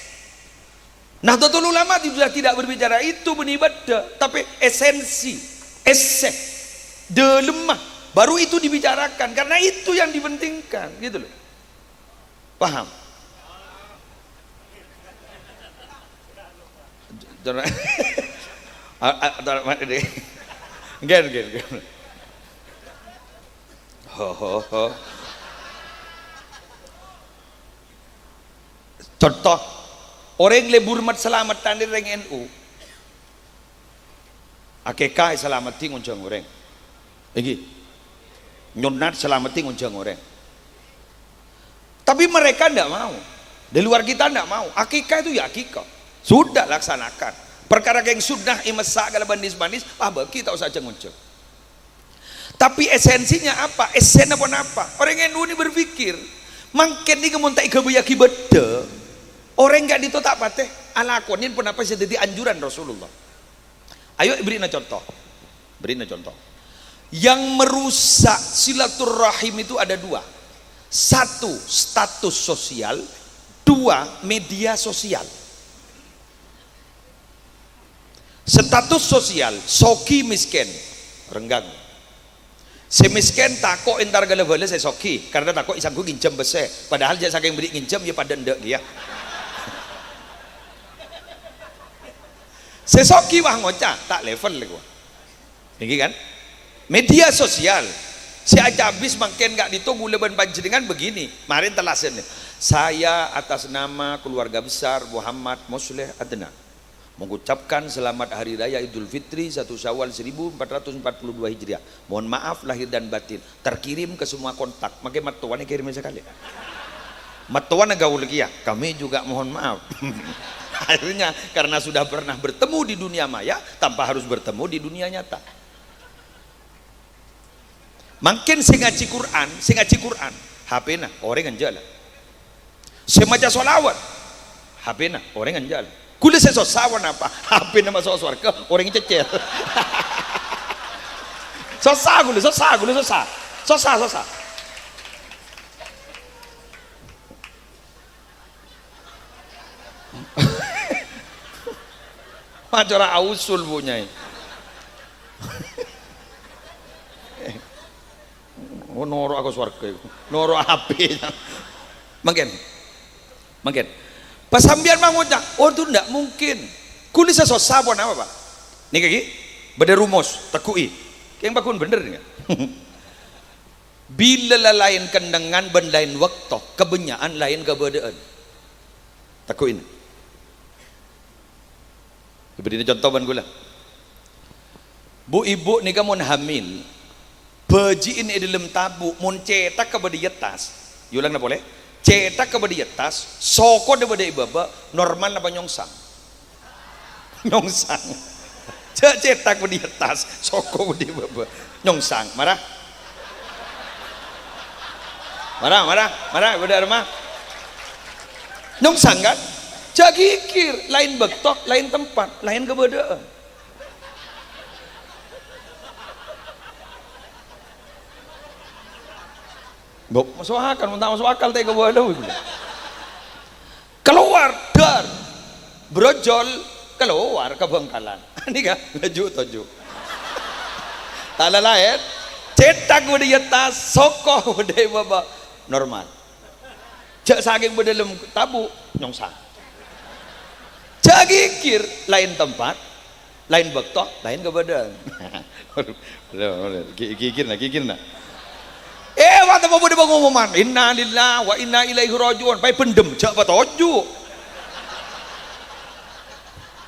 Nahdlatul Ulama sudah tidak berbicara itu, bânnè bâddhâ, tapi esensi, essè, dâlemma, baru itu dibicarakan, karena itu yang dipentingkan, gitu loh. Paham? Tor-, a-, a-, tor-, ngghi, ngghi, ngghi. Ho, ho, ho. Conto, orèng lebur mat-salameddhân rèng N U. Akekah èsalameddhi ngonjhâng orèng. Èngghi. Nyonnat èsalameddhi ngonjhâng orèng. Tapi mereka ndak mau. Di luar kita ndak mau. Akekah itu ya akekah. Sudah laksanakan. Perkara kèng sunnah èmessa kalabân nis-manis, ah, bâgi ta' osa jhâng-ngonjhâng. Tapi esensinya apa? Essèna ponapa? Orèng N U ini berpikir, mangkèn nèka mon ta' èghâbâyyaghi bâddhâ, orèng ka'dinto ta' patè alakonè ponapa sè dhâddhi anjuran Rasulullah. Ayo, beri'na contoh. Beri'na contoh. Yang merusak silaturrahim itu ada dua. Satu, status sosial. Dua, media sosial. Status sosial, soghi mèskèn, renggang. Sè mèskèn tako' entar ghâlâ-bâlâ sè soghi, karena tako' èsangghu ngènjhâm pèssè. Padahal jhâ' sakèng bâri' ngènjhâm, ya padâ endâ' kèya. Sè soghi wah ngoca', ta' level lè kowa. Èngghi kan? Media sosial. Sè acabis mangkèn ka'dinto ghulâ bân panjhennengngan begini. Marè èntellasè. Saya atas nama keluarga besar Muhammad Musleh Adnan mengucapkan selamat Hari Raya Idul Fitri satu Syawal seribu empat ratus empat puluh dua Hijriah. Mohon maaf lahir dan batin. Terkirim ke semua kontak. Mangkèn mattowana èkèrèmè sakalè. Mattowana gaul kèya. Kami juga mohon maaf. Akhirnya, karena sudah pernah bertemu di dunia maya, tanpa harus bertemu di dunia nyata. Mangkèn sè ngajhi Qur'an, sè ngajhi Qur'an, H P-na orèng enjâ' la. Sè maca sholawat, H P-na orèng enjâ' la. Ghulâ sè sossa ponapa? H P-na maso' sowarghâ, orèng cècèr. Sossa ghulâ, sossa ghulâ, sossa. Sossa, sossa. Maca ra ausul, Bu Nyai. Noro' ka sowarga iku. Noro' api. Mangkèn. Mangkèn. Pas sampèyan mangoca', "Oh, itu ndak mungkin." Ghuli sè sossa pon apa, Pak? Nèka ghi, bâdâ rumus, tegghu'i. Kèng paggun bhender nèka. Bilâ la laèn kennengngan bân laèn bâkto, kabânnya'an laèn kabâdâ'ân. Tegghu'i. Èbâdhina conto bân kaulâ. Bu'-ibu' nèka mon hamil, bâji'in è dâlem tabu', mon cèthagghâ bâdâ è attas, èolangana polè, cèthagghâ bâdâ è attas, sokona bâdâ è bâbâ, normal napa nyongsang? Nyongsang. Jhâ' cèthagghâ bâdâ è attas, soko bâdâ è bâbâ. Nyongsang, mara. Mara, mara, mara, bâdâ è roma. Nyongsang, kan? Jhâ' ghighir, laèn bâkto, laèn tempat, laèn kabâdâ'ân. Mbok, maso' akal, mon ta' maso' akal, ta' kabâlâ, iku. Kalowar, dar. Brojol, kalowar ka Bhângkalan. Nèka, laju toju'. Ta' la-, laèn. Cèthagghâ bâdâ è attas, soko bâdâ è bâbâ. Normal. Jhâ' sakèng bâdâ dâlem tabu', nyongsang. Jhâ' ghighir, laèn tempat, laèn bâkto, laèn kabâdâ'ân. Ghi-, ghighirna, ghighirna. Eh, wa' tempo bâdâ pengumuman, "Innalillahi wa inna ilaihi raji'un." Paè bhendhem, jhâ' patoju'.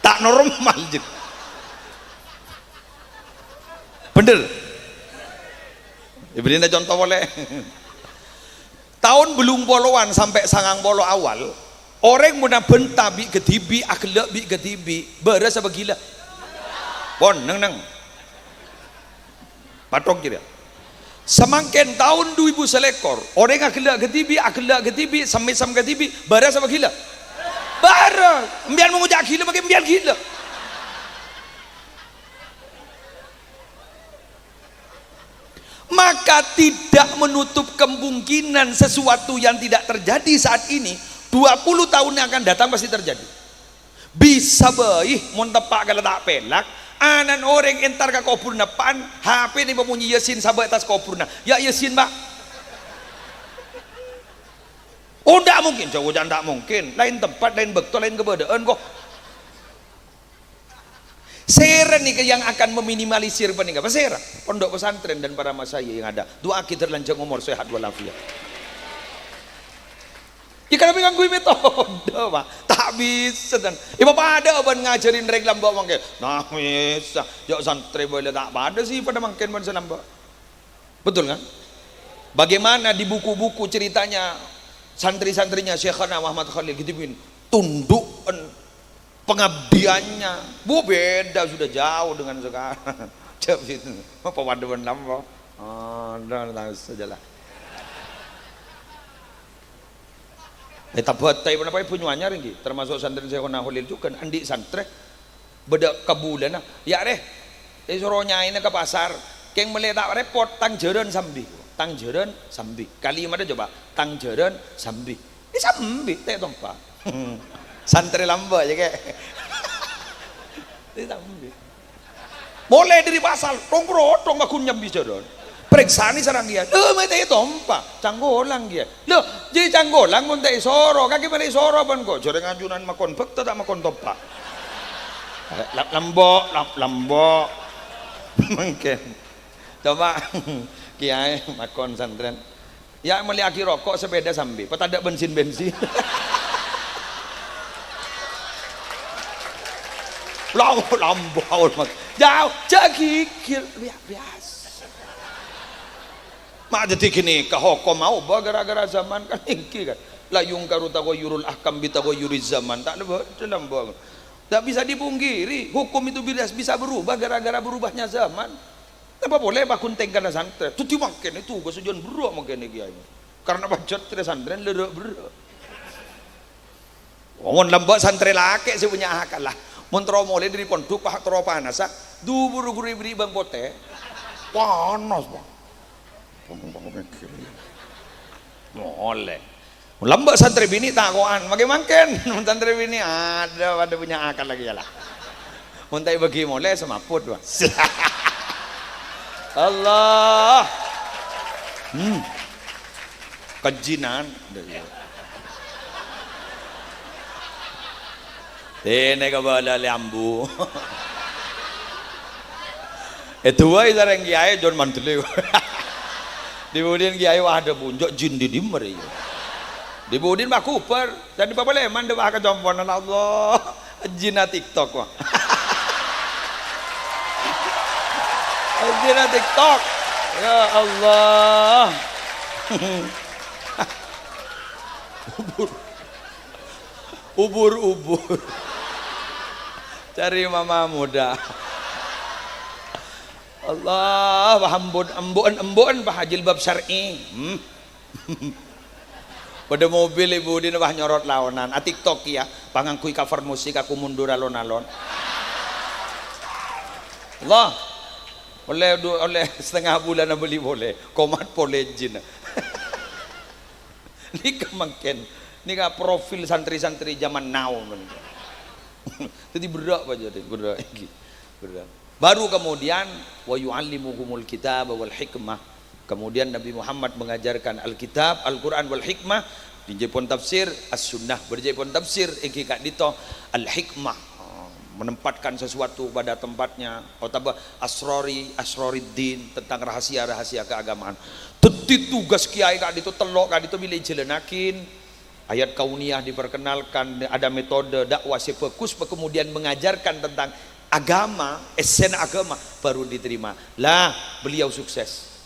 Ta' normal, jin. Bhender? Èbâdhina conto polè. Taon bâllung polowan sampè' sangang polo awal, orèng mon abhânta bi' kadhibi', aghellâ' bi' kadhibi', bârâs apa ghilâ? Pon, neng-neng. Pathok jârèya. Samangkèn taon du èbu salèkor, orèng aghellâ' kadhibi', aghellâ' kadhibi', sem-mèsem kadhibi', bârâs apa ghilâ? Bârâs. Empèyan mon ngoca' ghilâ, mangkèn empèyan ghilâ. Maka tidak menutup kemungkinan sesuatu yang tidak terjadi saat ini, dua puluh tahun yang akan datang pasti terjadi. Bisa bhâi, mon teppa' kala ta' pèlak, ana'na orèng entar ka kobhurrâ eppa'an, H P-na pamonyè Yasin sabâ' è attas kobhurrâ. "Ya' Yasin, Pak." Oh, ndak mungkin. Jhâ' ngoca' ndak mungkin. Laèn tempat, laèn bâkto, laèn kabâdâ'ân, kok. Sèra nèka yang akan meminimalisir panèka? Pasèra? Pondok pesantren dan para masayikh yang ada. Du'aaghi dâr lanjhâng omor, sehat walafiat. Ya, kan apa ngangghuy metode, Pak. Ta' bisa, dan. Ya, papadâ bân ngajhâri rèng lambâ' mangkèn. Nah, bisa. Ya, santrè bhâi la ta' padâ sè padâ mangkèn bân sè lambâ'. Betul, kan? Bagaimana di buku-buku ceritanya santri-santrinya Syekhana Muhammad Khalil Ghidibin, tundukan pengabdiannya, bu, beda, sudah jauh dengan sekarang. Jawab situ. Apa waduh, apa? Oh, udah, udah, sajalah. Eh, tabata, napa, Banyuanyar ngghi, termasuk santri Syekhona Khalil juga, andi' santrè, bâdâ kabulâna, "Ya', rè, èsoro nyaèna ka pasar, kèng mellè ta' repot, tang jhârân sambi." Tang jhârân sambi. Kalimatta coba, "Tang jhârân sambi." È sambi, ta' ètompa'. Santrè lambâ', ya, Kè'. È sambi. Molè dâri pasar, tong-protong maghun nyambi jhârân. Parèksanè sareng iyâ. Lho, mè' ta' ètompa'. Cangkolang iyâ. Lho, jiyâ cangkolang mon ta' èsoro, kakè mellè èsoro bân ko'. Jhâreng ajunan makon bâkto ta' makon tompa'. Eh, la-, lambâ', la-, lambâ'. Mangkèn. Coba, kiyaè makon santrèn. Ya', mellèyaghi roko', sepeda sambi. Pas tadâ' bensin-bensin. Lam-, lambâ', Mas. Jhâ', jhâ' ghighir. Bi-, biasa. Ma' dhâddhi ghânèka, hokom aobâ gara-gara zaman kan ènggi kan. La yungkaru taghayyurul ahkam bi taghayyuriz zaman. Ta' lambâ', ta' lambâ'. Tak bisa dipungkiri, hukum itu bisa, bisa berubah gara-gara berubahnya zaman. Napa polè paghun tèngkana santrè? Dhâddhi mangkèn itu ghâ' sajân berrâ' mangkèn kiyaè. Karna pajhât trè santrèn lèrâ' berrâ'. Mon lambâ' santrè lakè' sè punya akal lah. Mon terro molè dâri pondhuk, pa-, terro panassa, du buru ghuru èbherri' bâng potè. Panas, Pak. Molè. Lambâ' santrè binè' tako'an, mangkèn-mangkèn. Mon santrè binè', adâ, padâ punya akal lagi ya lah. Mon ta' èbâghi molè, semaput, Pak. Allah. Hmm. Kajjinan. Tènè kabâlâ lè ambu. Èduwâi sareng kiyaè, jhân mandhâllè. Dibudin kiyaè, wah, adhâbu, "Jhâ' jin dhi-, dhimma rè, iyâ?" Dibudin, wah, kubur. Jadi bapa lèman dâ' wah ka componan, Allah. Jinna TikTok, wah. Jinna TikTok. Ya Allah. Ubur. Ubur-ubur. Cari mama muda. Allah, wah, embu'-, embu'en, embu'en, wah, jilbab syar'i. Hmm. Bâdâ mobil è budina, wah, nyorot laonan. A-TikTok, iyâ, pangangghuy cover musik, aku mundur alon-alon. Allah. Ollè du-, ollè satengnga bulân abâli polè. Komat polè jinna. Nèka mangkèn, nèka profil santri-santri zaman now mènèka. Dhâddhi berrâ' apa jadi? Berrâ' èngghi. Berrâ'. Baru kemudian, "Wa yu'allimuhumul kitaba wal hikmah." Kemudian Nabi Muhammad mengajarkan Alkitab, Al-Quran wal hikmah, bâdâ jâ' pon tafsir, As-Sunnah, bâdâ jâ' pon tafsir, èngghi ka'dinto Al-Hikmah. Menempatkan sesuatu pada tempatnya, otabâ asrori, asroriddin, tentang rahasia-rahasia keagamaan. Dhâddhi tugas kiyaè ka'dinto tello' ka'dinto bilâ èjhâlânnaghi. Ayat kauniyah diperkenalkan, ada metode dakwah sè bhâghus, kemudian mengajarkan tentang agama, èssèna agama, baru diterima. Lah, beliau sukses.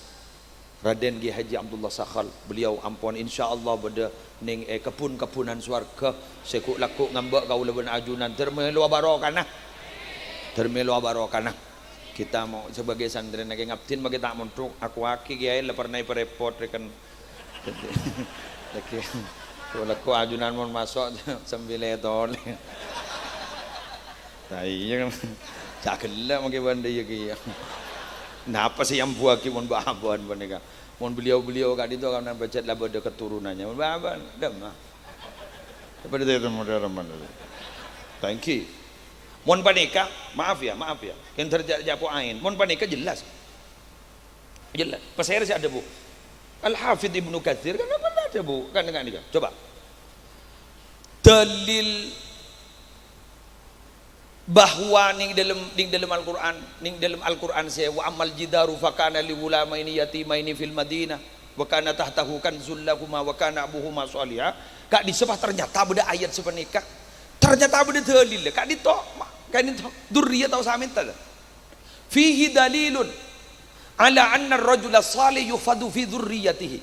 Raden Kiai Haji Abdullah Sakhal, beliau ampon insyaallah bâdâ nèng è kebbhun-kebbhunan sowarga, sè ghu'-lagghu' ngambâ' kaulâ bân ajunan, dhâr mèlowa barokana. Dhâr mèlowa barokana. Kita mau sebagai santrèna Kè Ngabdin, mangkè ta' mondhuk, aku aki kiyaè la pernah èparèpot rèken. Lagi, ghu'-lagghu' ajunan mon maso' sambilâ tolè. Lah iyâ kan. Cè' ghellâ' mangkè bâ'na iyâ kèya. Napa sè èambuwâghi mon bâ-abâ'ân panèka? Mon beliau-beliau ka'dinto kan pajhât la bâdâ keturunannya. Mon bâ-abâ'ân, dâmma. Padâ tetep modern. Thank you. Mon panèka, maaf ya, maaf ya. Kèng terjadi apa ain. Mon panèka jelas. Jelas. Pasèra sè adhâbu? Al-Hafidz Ibnu Katsir kan apa adhâbu? Kan, kan, kan. Coba. Dalil bahwa nèng dâlem, nèng dâlem Al-Qur'an, nèng dâlem Al-Qur'an sè, "Wa ammal jidaru fakana li ghulamaini yatimaini fil Madinah, wa kana tahtahu kanzul lahuma, wa kana abuhuma shaliha." Ka'dissa' ternyata bâdâ ayat sapanèka. Ternyata bâdâ dalil. Ka'dinto, ma-, ka'dinto, dzurriyyah tao samènta. Fihi dalilun ala anna ar-rajula shalih yuhfadzu fi dzurriyyatihi.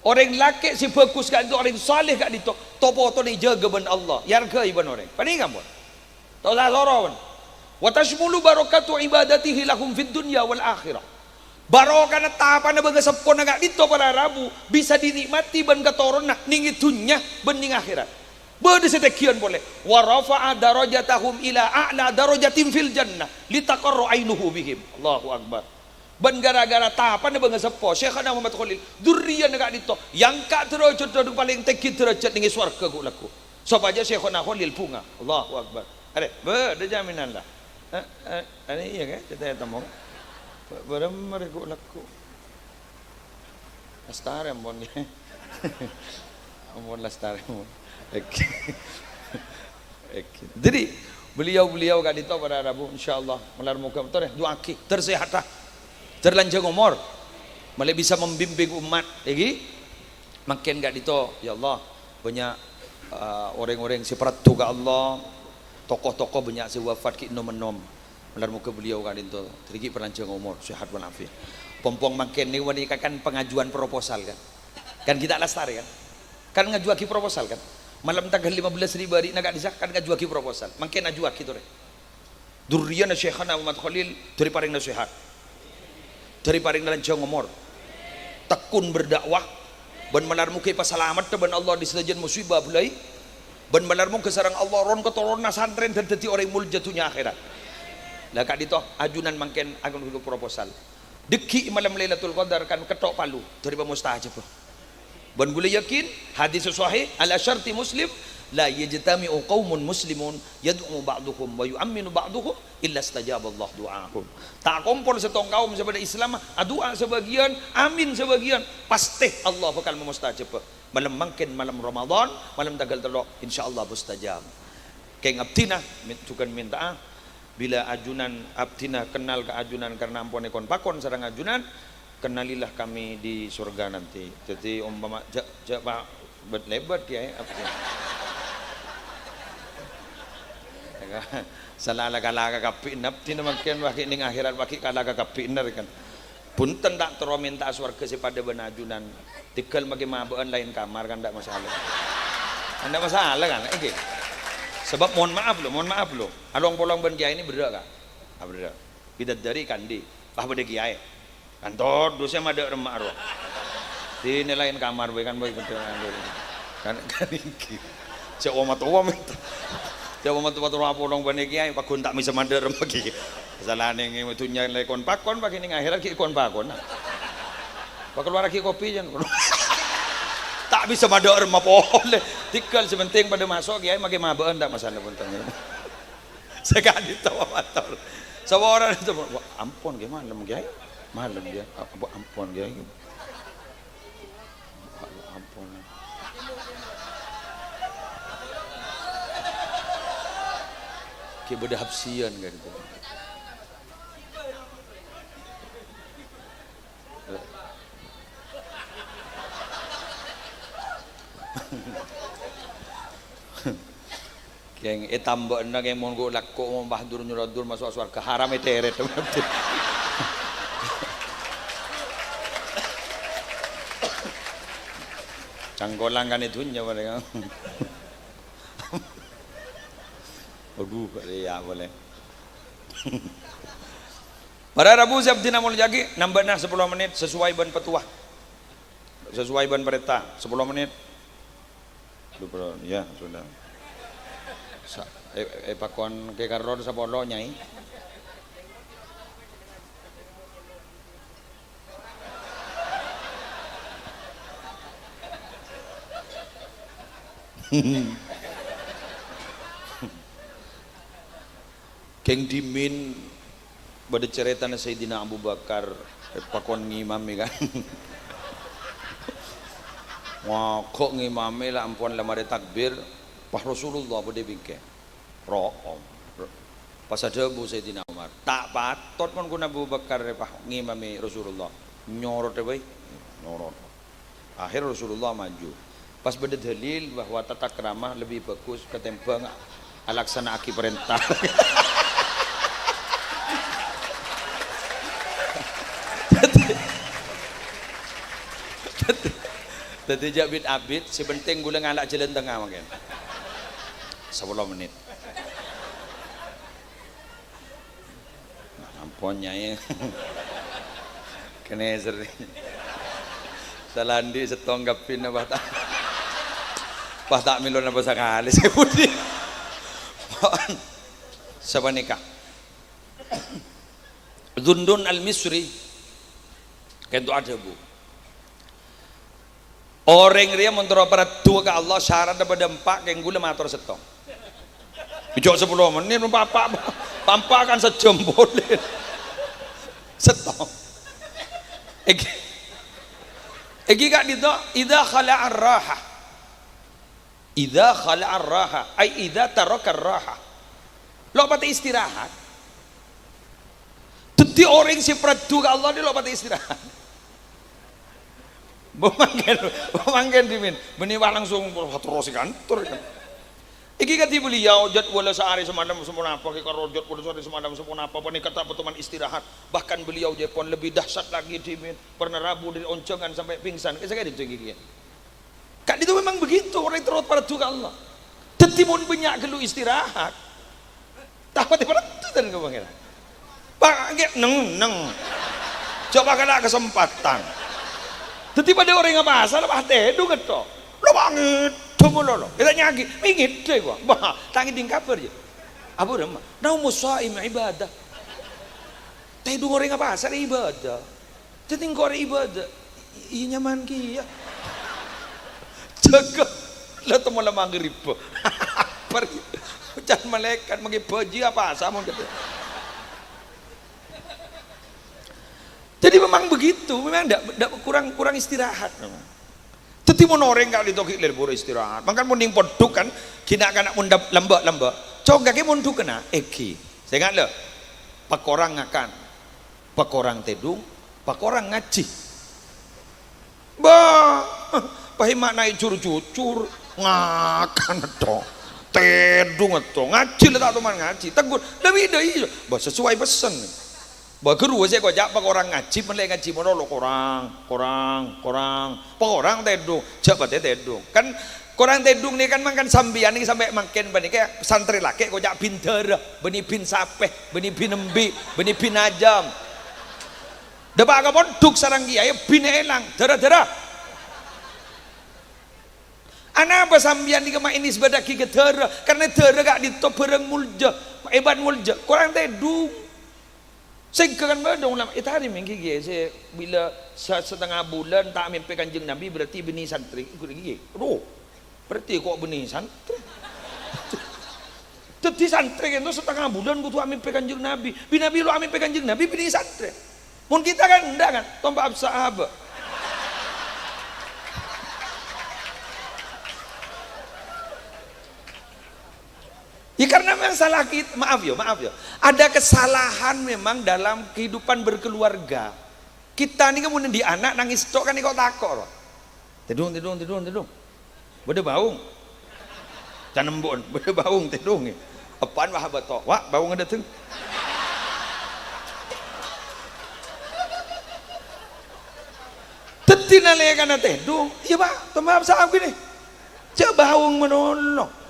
Orèng lakè' sè bhâghus ka'dinto, orèng saleh ka'dinto, to-potona èjâgâ bân Allah, èarghâi bân orèng. Panèka ampon. Ta' osa loro, bân. Wa tasymalu barakatu ibadatihi lahum fid dunya wal akhirah. Barokana tapana bângaseppona ka'dinto para rabu bisa dinikmati bân katoronanna nèng è dhunnya bân nèng akhèrat. Bâdâ sè tènggiyân polè. "Wa rafa'a darajatahum ila a'la darajatin fil jannah, litaqarra ainuhu bihim." Allahu Akbar. Bân ghârâ-ghârâ tapana bângaseppo, Syaikhona Muhammad Kholil, dzurriyyana ka'dinto, èangka' dârâjhâddhâ palèng tèngghi dârâjhât nèng è sowarghâ ghu'-lagghu'. Sopajâ Syaikhona Kholil bhunga. Allahu Akbar. Arè, bâdâ jaminan la. Eh, eh, arè iyâ, kan? Cè' tèmong. Bâ-, bârâmma rè ghu'-lagghu'. Lastarè, ampon. Ampon lastarè, ampon. Oke. Oke. Jadi, beliau-beliau ka'dinto para rabu, insyaallah, malar moghâ, torè, du'aaghi, ter sehat, ah. Ter lanjhâng omor. Malè bisa membimbing umat, èngghi. Mangkèn ka'dinto, ya Allah, bânnya', eh, orèng-orèng sè paraddhu ka Allah, tokoh-tokoh bânnya' sè wafat ghi' nom-ennom. Malar moghâ beliau ka'dinto, dhâri ghi' parlanjhâng omor, sehat walafiat. Pong-pong mangkèn nèko panèka kan pengajuan proposal, kan? Kan kita lastarè, kan? Kan ngajuwâghi proposal, kan? Malem tangghâl lima belas Februari na ka'dissa' kan ngajuwâghi proposal. Mangkèn ajuwâghi torè. Dzurriyyana Syaikhana Muhammad Kholil dhâri parèngna sehat. Dhâri parèngna lanjhâng omor. Tekun berdakwah. Bân malar moghâ èpasalamet bân Allah dâri sadhâjâna musibah bhâlâi. Bân malar moghâ sareng Allah ron-katoronanna santrèn dhâddhi orèng molja dhunnya akhèrat. Lah ka'dinto ajunan mangkèn akan proposal. Dhâggi' malem Lailatul Qadar kan kettok palu dhâri pamustajabah. Bân ghulâ yakin, hadis sahih, ala syarti Muslim, "La yajtami'u qaumun muslimun yad'u ba'duhum wa yu'amminu ba'duhum illa istajaballahu du'aahum." Ta' kompol sèttong kaum sè padâ Islam, adu'a sabâgiyân, amin sabâgiyân, pastè Allah bhâkal mamustajaba. Malem mangkèn, malem Ramadan, malem tangghâl tello', insyaallah mustajab. Kèng abdhina min-, jhughân mènta'a, bilâ ajunan abdhina kennal ka ajunan karna ampon èkon-pakon sareng ajunan, kennalilah kami di surga nanti. Dhâddhi, ompama, jhâ', jhâ' pa-, bât-lèbât, Kèyaè, abdhina. Sala la-, kala kakabbhi abdhina mangkèn, wa ghi' neng akhèrat, wa ghi' kala kakabbhi, kan. Bhunten, ta' terro mènta'a sowarghâ sè padâ bân ajunan. Tèghâl makè mabâ'ân laèn kamar kan ta' masalah. Kan ta' masalah kan, èngghi. Sabâb, mohon maaf lho, mohon maaf lho. Along-polong bân kèyaè nè berrâ', Ka'. Ah, berrâ'. Bidadari kandi. Pas padâ kèyaè. Kan todus sè madâ' remma' rowa. Dinè laèn kamar bhâi kan bhâi bendher kan. Kan, kan èngghi. Sè omatowa mènta. Sè omatowa terro apolong bân kèyaè, paghun ta' bisa madâ' remma' kèyaè. Masalana neng dhunnya la kon-pakon, paghi' neng akhèrat ghi' kon-pakon. Pakalowar ghi' kopi, jân. Ta' bisa madâ' remma' polè. Tèghâl sè pentèng padâ maso', kèyaè makè mabâ'ân ta' masalah, bhunten. Sakadinto mator. Saporana, "Wah, ampon, Kèyaè, malem, Kèyaè. Malem, Kèyaè. Apa, ampon, Kèyaè." Ampon. Ghi' bâdâ hapsiyan kan itu. Kèng ètambâ'âna kèng mon ghu' lakko' mon pas dur nyorodur maso' sowarghâ, haram ètèrèt. Cangkolang kan è dhunnya mereka. Waduh, iyâ polè. Para rabu sè abdhina molja'aghi, nambâna sapolo mennit sesuai bân patowa. Sesuai bân parènta, sapolo mennit. Dupolo, ya, sudah. Sa-, è-, èpakon kè karor sapolo, Nyai. Kèng dhimèn bâdâ carètana Sayyidina Abu Bakar, èpakon ngimami, kan. Ngaghâ' ngimami, la ampon la marè takbir, pas Rasulullah bâdâ è bingkèng. Ro'om. Pas adhâbu Sayyidina Umar, "Ta' patot mon ghun Abu Bakar èpa-, ngimami Rasulullah. Nyorot bhâi." Nyorot. Akhèr Rasulullah maju. Pas bâdâ dalil bahwa tata krama lebih bagus ketimbang alaksana'aghi parènta. Dhâddhi, dhâddhi, dhâddhi jhâ' bit-abit, sè pentèng ghulâ ngala' jhâlân tengnga mangkèn. Sapolo mennit. Ampon, Nyai. Kènè sèrrèng. Sala andi' sèttong kabbhina, pas ta', pas ta' mèlo napa sakalè, sè budi. Sapanèka. Dhundhun Al-Misri kènto adhâbu, "Orèng rèya mon terro paraddhuwâ ka Allah, saradhdhâ bâdâ empa', kèng ghulâ mator sèttong." Jhâ' sapolo mennit, pa-, pa-, pa-, pa-, kan sajjhâm polè. Sèttong. Èngghi, èngghi ka'dinto, "Idza khala'a ar-raha." "Idza khala'a ar-raha, ai idza taraka ar-raha." Lo' patè istirahat. Dhâddhi orèng sè paraddhu ka Allah nè lo' patè istirahat. Bo mangkèn, bo mangkèn dhimèn. Bânnè wa langsung terros è kantor, kan. Èngghi kadhi beliau jadwal saarè samalem saponapa, kèng karor jadwal saarè samalem saponapa, panèka ta' pèttoman istirahat. Bahkan beliau jhâ' pon lebih dahsyat lagi dhimèn. Pernah rabu dâri onjhângan sampè' pingsan. Kèng sakèdinto èngghi, kèya. Ka'dinto memang begitu, orèng terro paraddhu ka Allah. Dhâddhi mon bânnya' ghâllu istirahat, ta' patè paraddhu ka Pangèran. Pa-, ngghi, neng, neng. Jhâ' pakala' kasempatan. Dhâddhi padâ orèng apasar, pas tèdhung ngetto. Lo' pangèdhung lo', lo'. Ètanya'aghi, "Mè' ngèdhâ, ghu?" Bah, ta' ngèdhing kabhâr, yâ. Abu Rama, "Naumus shaim ibadah." Tèdhung orèng apasar ibadah. Dhâddhi engko' arè ibadah, iyâ nyaman kèya. Jâgâ, la temmo la maghrib. Apa rèya? Can malaèkat mangkè bâji apa samon katè. Jadi memang begitu, memang ndak, ndak kurang, kurang istirahat memang. Dhâddhi mon orèng ka'dinto ghi' lebur istirahat. Mangkana mon neng pondhuk kan, ghi' na'-kana' mon dâp-, lambâ'-lambâ'. Congga kè mondhuk kèna, èngghi. Sènga' lho. Pakorang ngakan. Pakorang tèdung. Pakorang ngajhi. Bâh, pahimma naè jur-jujur. Ngakan to. Tèdung to. Ngajhi la ta' toman ngajhi. Tegghu'. Dâ' bidâ iyâ. Bâh, sesuai pessen. Bâh, ghuru sè koca' pakorang ngajhi, mellè ngajhi malolo, korang, korang, korang, pakorang tèdung, jhâ' patè tèdung. Kan korang tèdung nèka kan mangkana sampèyan nèka sampè' mangkèn panèka santrè lakè' koca' bin dârâ, bânnè bin sapè, bânnè bin embi', bânnè bin ajâm. Dâpa' ka pondhuk sareng kiyaè, binè èlang, dârâ-dârâ. Anapa sampèyan nèka ma' ènisbataghi ka dârâ? Karna dârâ ka'dinto bhârâng molja, èbat molja, korang tèdung. Sèngghâ kan bâdâ ulama, "Eh, tadi mènggi, Kè, sè bilâ sa-, satengnga bulân ta' amèmpè Kanjeng Nabi, berarti bânnè santrè." Ghuru, "Iyâ." Aduh, berarti kok bânnè santrè? Dhâddhi santrè kènto satengnga bulân kodhu amèmpè Kanjeng Nabi. Bi-, Nabi lo amèmpè Kanjeng Nabi, bânnè santrè. Mon kita kan, endak kan? Tompa absa abâ'. Ya, karena memang salah kit-, maaf ya, maaf ya. Ada kesalahan memang dalam kehidupan berkeluarga. Kita ini kemudian di anak nangis tok kan kok tako' loh. Tèdung, tèdung, tèdung, tèdung. Bâdâ baung. Can embu'en, bâdâ baung tèdung. Eppa'en wah abâto. Wa', baung dâteng. Dhâddhi nalèkana tèdung, "Iyâ, Pa', tomma sa'at ghini." Jhâ' baung malolo.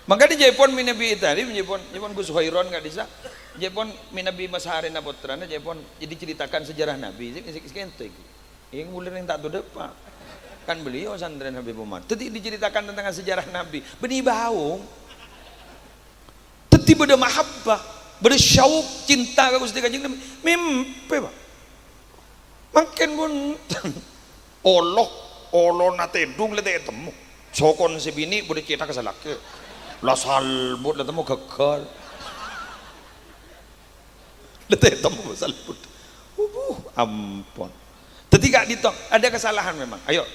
Mangkana jhâ' pon mènabi tadi, jhâ' pon, jhâ' pon Gus Hoiron ka'dissa', jhâ' pon mènabi masarèna pottrana, jhâ' pon diceritakan sejarah Nabi, sè, sè, sè kento iki. Iyâ, mulai neng ta' todâpa'. Kan beliau santrèna Habib Umar. Dhâddhi diceritakan tentang sejarah Nabi. Bânnè baung. Dhâddhi bâdâ mahabbah, bâdâ syauq, cinta ka Ghustè Kanjeng Nabi. Mèmpè, Pa'. Mangkèn bhunten. Olo, olona tèdung la ta' ètemmo. Sokon sè binè' bâdâ cèthak sè lakè'. La salbut la temmo ghâggâr. La ta' ètemmo salbut. Wuh, ampon. Dhâddhi ka'dinto, ada kesalahan memang. Ayo.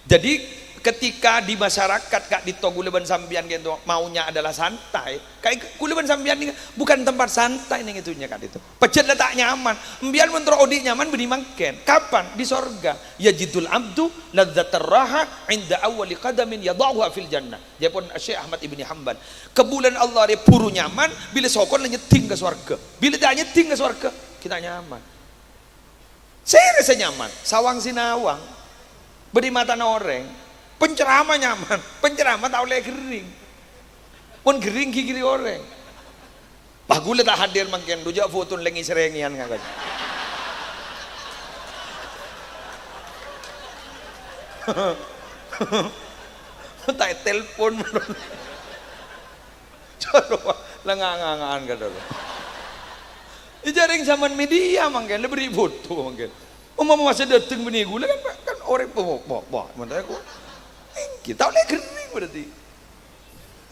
Jadi, ketika di masyarakat ka'dinto ghulâ bân sampèyan kento maunya adalah santai, kaè ghulâ bân sampèyan nèka bukan tempat santai nèng è dhunnya ka'dinto. Pajhât la ta' nyaman. Empèyan mon terro odi' nyaman bânnè mangkèn. Kapan? Di sorga. "Yajidul abdu ladzatar raha 'inda awwali qadamin yadha'uha fil jannah." Jhâ' pon Syekh Ahmad Ibni Hambal. Kabulâna Allah rè buru nyaman bilâ sokon la nyeddhing ka sowarghâ. Bilâ ta' nyeddhing ka sowarghâ, ghi' ta' nyaman. Sèrè sè nyaman, sawang sinawang. Bâdâ è matana orèng. Penceramah nyaman, penceramah ta' ollè ghering. Mon ghering ghighiri orèng. Pas ghulâ ta' hadir mangkèn, dhu jhâ' foto lèng sèrèngèyan ngakon. Ta' ètelpon. Colo, la nga-, nga-, nga'an kadhâ'. Iyâ, jhâ' rèng zaman media mangkèn, la bâri' foto mangkèn. Omama masa dâteng bânnè ghulâ kan, kan orèng po-, po-, po-, mantè ko. Èngghi, ta' ollè ghering berarti.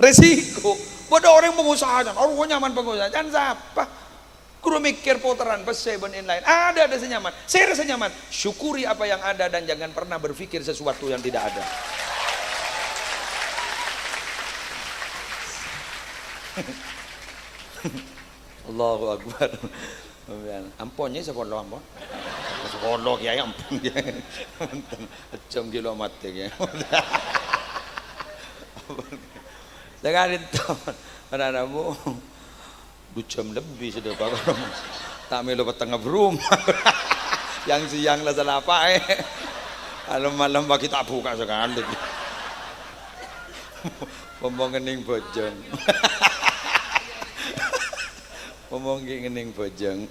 Resiko. Bâdâ orèng pengusaha, can, "Arowa nyaman pengusaha." Can sapa? Ghuru mèkkèr poteran pèssè bân laèn-laèn. Ada, ada sè nyaman. Sèrè sè nyaman. Syukuri apa yang ada dan jangan pernah berpikir sesuatu yang tidak ada. Allahu Akbar. Ampon, yâ, sapolo, ampon. Sapolo, Kèyaè, ampon, Kèyaè. Bhunten. Ejjhâm ghi' lo' matè, Kèyaè. Sakalè, ento. Ora, ora, Bu. Dhu jam lebbi sè dâpa' karo. Ta' mèlo petteng abruma. Yang siang la salapa'è. Malem-malem pagi ta' bhuka' sakalè. Pompong ngennèng bhâjâng. Pompong ghi' ngennèng bhâjâng.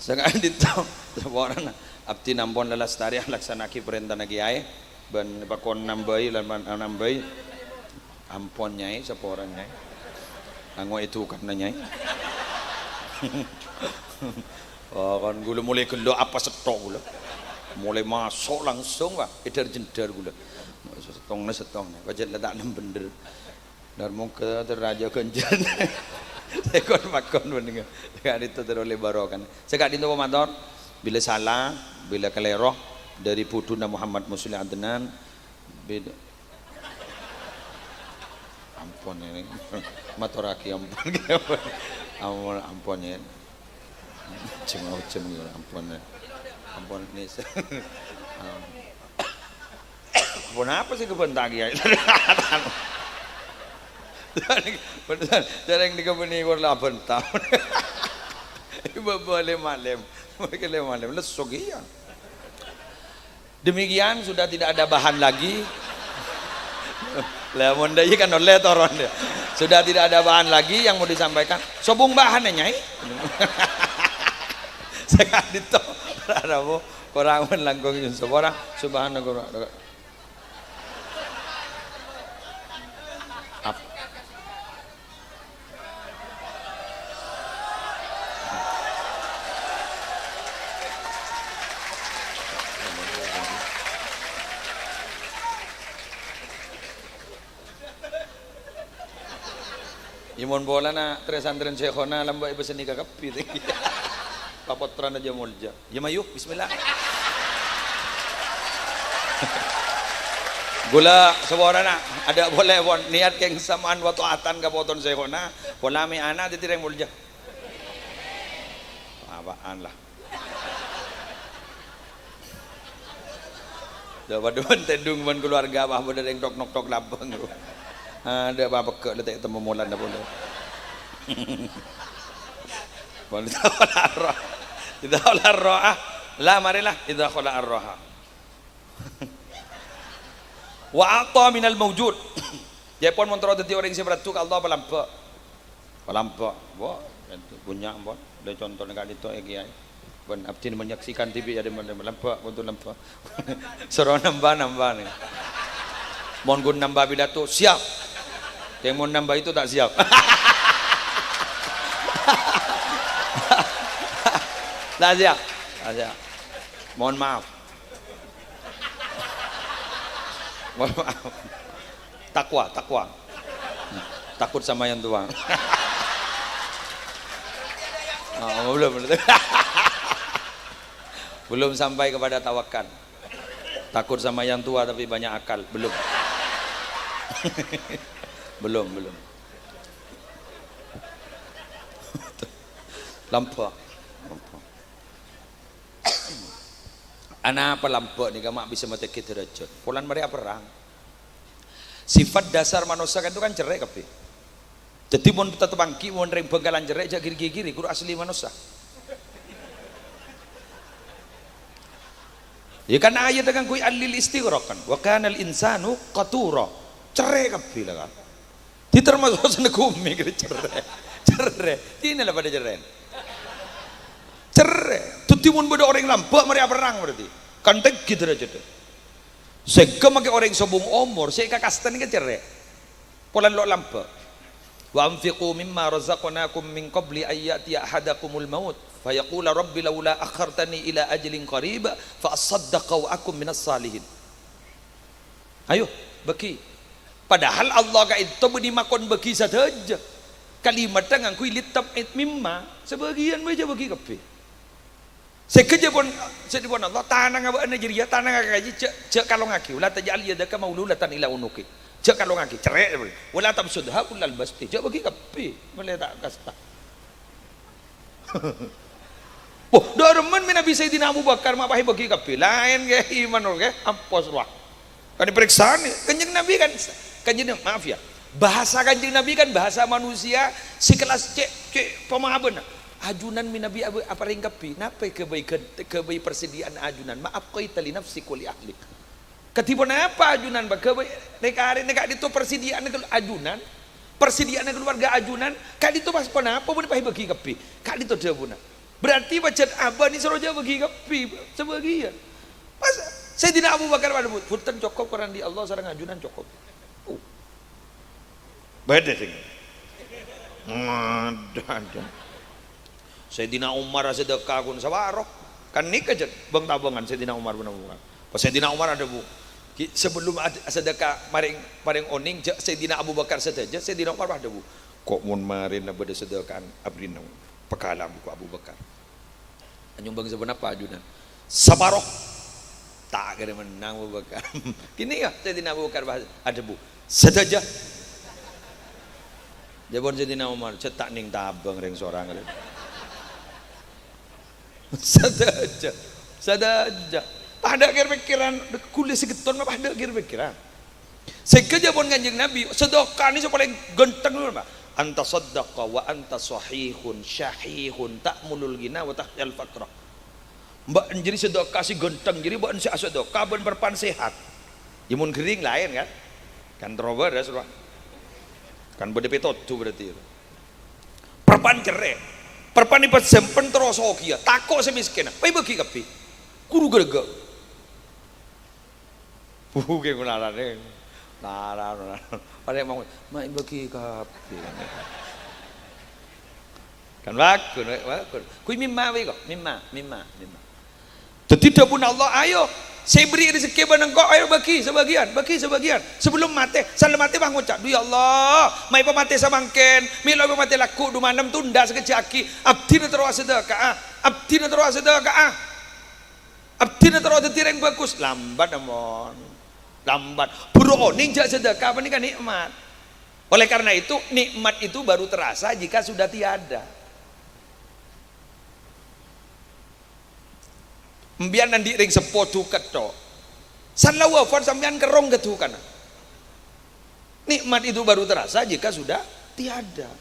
Saka'dinto, saporana abdhina ampon lalastari alaksana'aghi parèntana Kèyaè, bân pakon nambâi lan man-, nambâi. Ampon, Nyaè, saporana, Nyaè. Ango' èdukanna, Nyaè. Oh, kan ghulâ molaè ghellâ' apa sèttong ghulâ. Molaè maso' langsung, Pak, èdhâr-jendhâr ghulâ. Sèttongnga sèttongnga, pajhât la ta' nem bhendher. Dhâr mongghâ ter rajâ ghânjhârân. Sè kon-pakon bhennengnga. Sè ka'dinto ter ollè barokana. Sè ka'dinto mator, bilâ sala, bilâ kalèro, dhâri budhuna Muhammad Musleh Adnan, Beda. Ampon, ini. Matoraghi ampon. Ampon, ampon, ya. Cem, cem, ampon, ya. Ampon, ini. Ampon apa sih kebentang, ya? Bener, jarang dikebeni, kurang bentang. Ibu boleh malem. Boleh malem. Lesuk, iya. Demikian, sudah tidak ada bahan lagi. Lah, mon dâ' iyâ kan ollè toron, ya. Sudah tidak ada bahan lagi yang mau disampaikan. Sobung bahannya, Nyai. Sè ka'dinto, ora, ora, korang men langkong nyun sapa ora? Subhanallah. Ap-, Iyâ, mon polana trè santrèna Syekhona lambâ' èpèssènè ka kabbhi, papottrana jâ molja. Yâ, mayu, bismillah. Ghulâ saporana, adâ' polè, pon. Niat kèng sama'an wa tha'atan ka poton Syekhona, pola mè' ana' dhâddhi rèng molja. Apaan, la? Dâ' padâ bân tèdung bân kaluwarga, apa, bâdâ rèng tok-nok-tok labâng. Adâ' apa, pegghâ' la ta' ètemmo molana polè. Pon, idza khala ar-roh. Idza khala ar-roh, ah. La, marè, la. Idza khala ar-roh. Wa a'ta minal maujud. Jâ' pon mon terro dhâddhi orèng sè parlo ka Allah, palambâ'. Palambâ'. Wah, bânnya' pon. Lè contona ka'dinto, è, Kèyaè. Bân abdhina menyaksikan dhibi', yâ, lambâ', pon, lambâ'. Soro nambâ-nambâ, nè. Mon ghun nambâ pidato, siap. Kèng mon nambâ itu tak siap. Tak siap. Tak siap. Mohon maaf. Mohon maaf. Takwa, takwa. Takut sama yang tua. Oh, belum, belum. Belum sampai kepada tawakal. Takut sama yang tua tapi banyak akal. Belum. Belum, belum. Lambâ'. Lambâ'. Anapa lambâ' nèka ma' bisa matèngghi dârâjhât? Polana marè aperrang. Sifat dasar manossa ka'dinto kan cerrè' kabbhi. Dhâddhi mon tatemmo ghi' mon rèng Bhângkalan cerrè', jhâ' ghi-, ghi-, ghi-, ghuru asli manossa. Yâ kan ayat ngangghuy al-lil istighraq kan. "Wa kanal insanu qatura." Cerrè' kabbhi la kan. Ditermaso' sè nèko mè' kèra cerrè'. Cerrè'. Dinah la padâ cerrè'. Cerrè'. Dhâddhi mon bâdâ orèng lambâ' marè aperrang berarti. Kan tèngghi dârâjhâddhâ. Sèngghâ makè orèng sobung omor, sè èkakastèn kè cerrè'. Polana lo' lambâ'. "Wa anfiqu mimma razaqnakum min qabli an ya'tiya ahadakumul maut, fa yaqula rabbi laula akhartani ila ajalin qarib, fa asaddaqa wa akun minas salihin." Ayo, bâghi. Padahal Allah ka'dinto bânnè makon bâghi sadhâjâ. Kalimatta ngangghuy litab'id mimma, sabâgiyân bhâi jhâ' bâghi kabbhi. Sè ghâjâ pon, sè dhi pon Allah, tanangnga bâ'na jârèya, tanangnga ka kajhi, jhâ', jhâ' kalongngaghi. "Wa la taj'al yadaka maghlulatan ila unuqik." Jhâ' kalongngaghi, cerrè'. "Wa la tabsutha kullal basti." Jhâ' bâghi kabbhi, mèlè ta' kasta. Wah, dâremman mè' Nabi Sayyidina Abu Bakar ma' pas èbâghi kabbhi. Laèn, ghi, iman, ghi, ampos rowa. Kan èparèksanè. Kanjeng Nabi kan, Kanjeng Nabi, maaf ya, bahasa Kanjeng Nabi kan bahasa manusia sekelas cè', cè' pemahamanna. Ajunan mè' Nabi apa, aparèng kabbhi. Napa ghâbây gân-, ghâbây persediaan ajunan? "Ma abqaita li nafsik wa li ahlik." Kadhi ponapa ajunan, Pak? Ghâbây rè-karèna ka'dinto persediaanna kal-, ajunan. Persediaanna kaluwarga ajunan. Ka'dinto pas ponapa bânnè pas èbâghi kabbhi. Ka'dinto dhâbuna. Berarti pajhât abâ' nèsoro jhâ' bâghi kabbhi, sabâgiyân. Pas Sayyidina Abu Bakar padâ, "Bhunten, cokop karo andi' Allah sareng ajunan cokop." Oh. Bâdâ sè, adâ, adâ. Sayyidina Umar asadhâka ghun saparo. Kan nèka jhât bâng-tabângan Sayyidina Umar bin Abu Bakar. Pas Sayyidina Umar adhâbu, "Ghi', sabellunna ad-, asadhâka marèng, parèng onèng jhâ' Sayyidina Abu Bakar sadhâjâ." Sayyidina Umar adhâbu, "Ko' mon marèna bâdâ sadhâka'an abdhina, pagghâlâ bi' ko' Abu Bakar." Anyong bângsa ponapa ajunan? Saparo. Ta' kèra mennang Abu Bakar. Kènè' ya, Sayyidina Abu Bakar pas adhâbu, "Sadhâjâ." Jâwâbhân Sayyidina Umar, "Jhât ta' nèng tabâng rèng sorang." Sadhâjâ. Sadhâjâ. Padâ kèr-pèkkèran, ghulâ sè ghetton mah padâ kèr-pèkkèran. Sèngghâ jâwâbhân Kanjeng Nabi, sadhâka nèka sè palèng ghântheng, Pak. "Anta saddaqa wa anta sahihun, syahihun, ta'mulul ghina wa takhsyal faqra." Bâ'na jârèya sadhâka sè ghântheng jârèya bâ'na sè asadhâka bân parpan sehat. Yâ mon ghering laèn, kan? Kan terro bârâs, Pak. Kan bâdâ pètodhu berarti. Parpan cerrè'. Parpan èpasèmpen terro sogiyâ. Tako' sè mèskènna. Pas èbâgi kabbhi. Ghuru ghârâghâ. Buke ngonarane. Naran, naran. Padahal mau, "Ma' bagi kabeh." Kan bagus, bagus. Kuwi mimma wi kok, mimma, mimma, mimma. Dadi dhâbuna Allah, "Ayo, sè èberri' rejekkè bân engko', ayo bagi sebagian, bagi sebagian." Sebelum mate, sallem ate pas ngoca', "Dhu, ya Allah, ma' èpamate samangken, mèlo èpamate lagghu', dhu malem, tunda sakejjhâ' aghi', abdhina terro asadhâka'a, abdhina terro asadhâka'a." Abdhina terro daddi rèng bhâghus, lambat, ampon. Lambat. Buru onèng jâ' sadhâka panèka nikmat. Oleh karena itu, nikmat itu baru terasa jika sudah tiada. Empèyan andi' rèng seppo dhukèt, Cok. San la wafat sampèyan kerrong kadhukana. Nikmat itu baru terasa jika sudah tiada.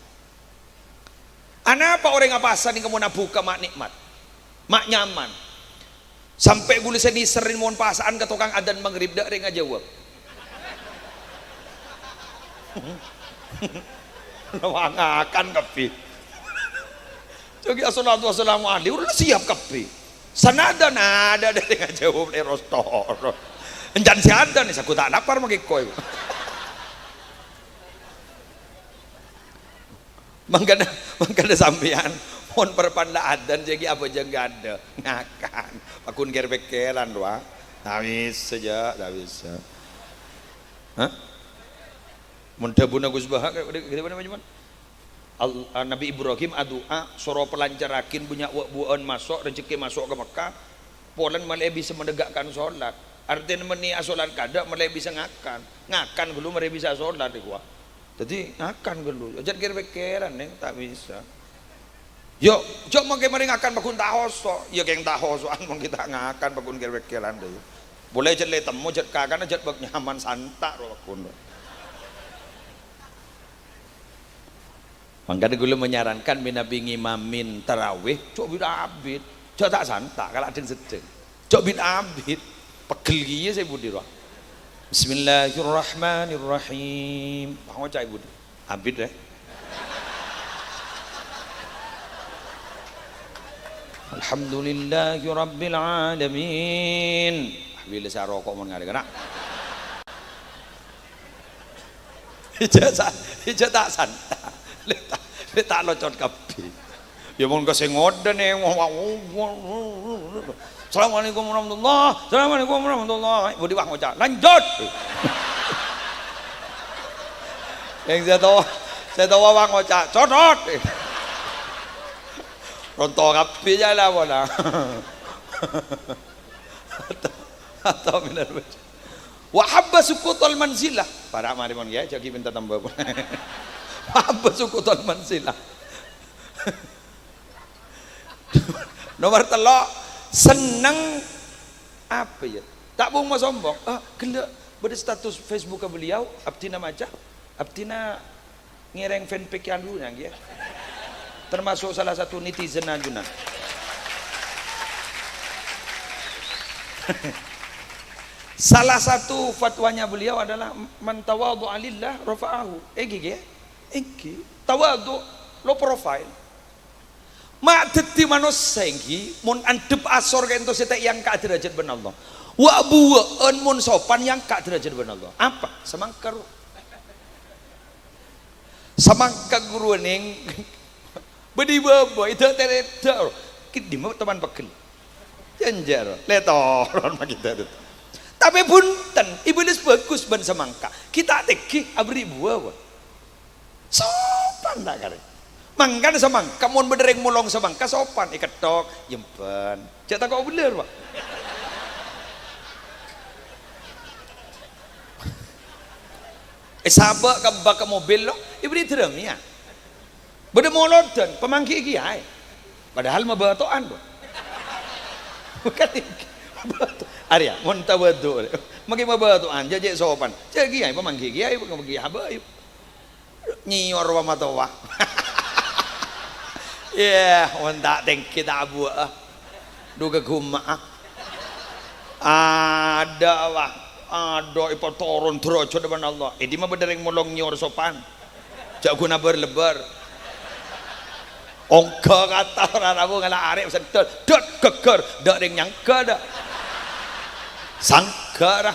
Anapa orèng apasa nèka mon abhuka ma' nikmat? Ma' nyaman. Sampè' ghulâ sè nèser mon pasa'an ka tokang adzan maghrib, dâ' rèng ajâwâb. Ngakan kabbhi. Jâ' ghi' assalatu wassalamu alaihi, udah siap kabbhi. Sanada nada dâ' rèng ajâwâb lè rostor. Encan sè ada nè, sagu ta' lapar makè koy. Mangkana, mangkana sampèyan, mon parpan la adzan, jâ' ghi' abhâjâng ghâdhâ, ngakan. Paghun kèr-pèkkèran, rowa. Ta' bisa, jâ', ta' bisa. Hah? Mon dhâbuna Gus Baha, kèra-, kèra-, kèra-, Al-, a, Nabi Ibrahim adu'a, "Soro pelancarraghi bânnya' wa'-buwa'an maso', rejekkè maso' ka Mekkah, polana malè bisa menegakkan sholat." Artèna mennè asolat kaadâ' malè bisa ngakan. Ngakan ghâllu marè bisa asolat, èkowa. Dâddhi ngakan ghâllu. Jhât kèr-pèkkèran, Neng, ta' bisa. Yo, jhâ' mangkè marè ngakan paghun ta' hoso. Iyâ kèng ta' hoso'an mangkè ta' ngakan paghun kèr-pèkkèran, dâ, iyâ. Polè jhât lè temmo, jhât kakana, jhât bâk nyaman santa' ro paghun. Mangkana ghulâ menyarankan mènabi ngimamin tarawih, jhâ' bit-abit, jhâ' ta' santa', kala dhâng-seddhâng. Jhâ' bit-abit, pegghel kèya sè budi rowa. Bismillahirrahmanirrahim. Wah, ngoca' è budi. Abit, rè. Alhamdulillahirabbil alamin. Bilâ sè aroko' mon ngarè kana'. Ijâ sa-, ijâ ta' santa'. Lè ta', lè ta' locot kabbhi. Yâ mon ka sè ngodâ nè. Assalamualaikum warahmatullah. Assalamualaikum warahmatullah. Budi wah ngoca', "Lanjut." Yang sè towa, sè towa wah ngoca', "Codot." Ronto kabbhi jâ' la pona. Atau, atau bener. Wa habba sukutal manzilah. Para' marè mon, ya, jâ' ghi' mènta tamba. Wa habba sukutal manzilah. Nomor tello', senneng apa, ya? Ta' bhungko sombong. Ah, ghellâ' bâdâ status Facebook beliau, abdhina maca, abdhina ngèrèng fanpage-an dulu, ngghi, ya. Termasuk salah satu netizen ajunan. Salah satu fatwanya beliau adalah, "Man tawadhu'a lillah rafa'ahu." Ènggi, ghi? Ènggi. Tawadhu, low profile. Ma' dhâddhi manossa ènggi, mon andhâp asor ka'ènto sè ta' èangka' dârâjhât bân Allah. Wa' buwâ'ân mon sopan èangka' dârâjhât bân Allah. Apa? Samangka, ro. Samangka ghuru nèng. Bâdâ bâbâ, èdâ' terèdâ', kèdimma teman pegghel. Jhânjhâr, lè toron makèdâ'. Tapè bhunten, Iblis bhâghus bân samangka. Kita' tèngghi aberri' buwâ, Pak. Sopan ta' karè. Mangkana samangka, mon bâdâ rèng molong samangka, sopan, èketthok, èyembhân. Jhâ' tako' bellâr, Pak. Èsabâ' ka bak mobil, lo, èberri' dârâmèya. Bâdâ molodhân, pamangghi'i kèyaè. Padahal mabâto'an, Pak. Bukan iki. Mabâto'. Arèya, mon tawadhu', arèya. Makè mabâto'an, jhâ' cè' sopan. Jhâ' kèyaè, pamangghi'i kèyaè, pamangghi'i abâ', ayo. Nyèyor wa matowa. Iyâ, mon ta' tèngghi ta' abuwâ'â. Dhu ka ghumma'a. Adâ', wa. Adâ', èpatoron dârâjhât dâ' bân Allah. È dimma bâdâ rèng molong nyèyor sopan. Jhâ' ghun abâr-lebbâr. Ongghâ kata ora rabu ngala' arè' seddhâl. Dât, ghâgghâr. Dâ' rèng nyangghâ, dâ'. Sangghâ, ra.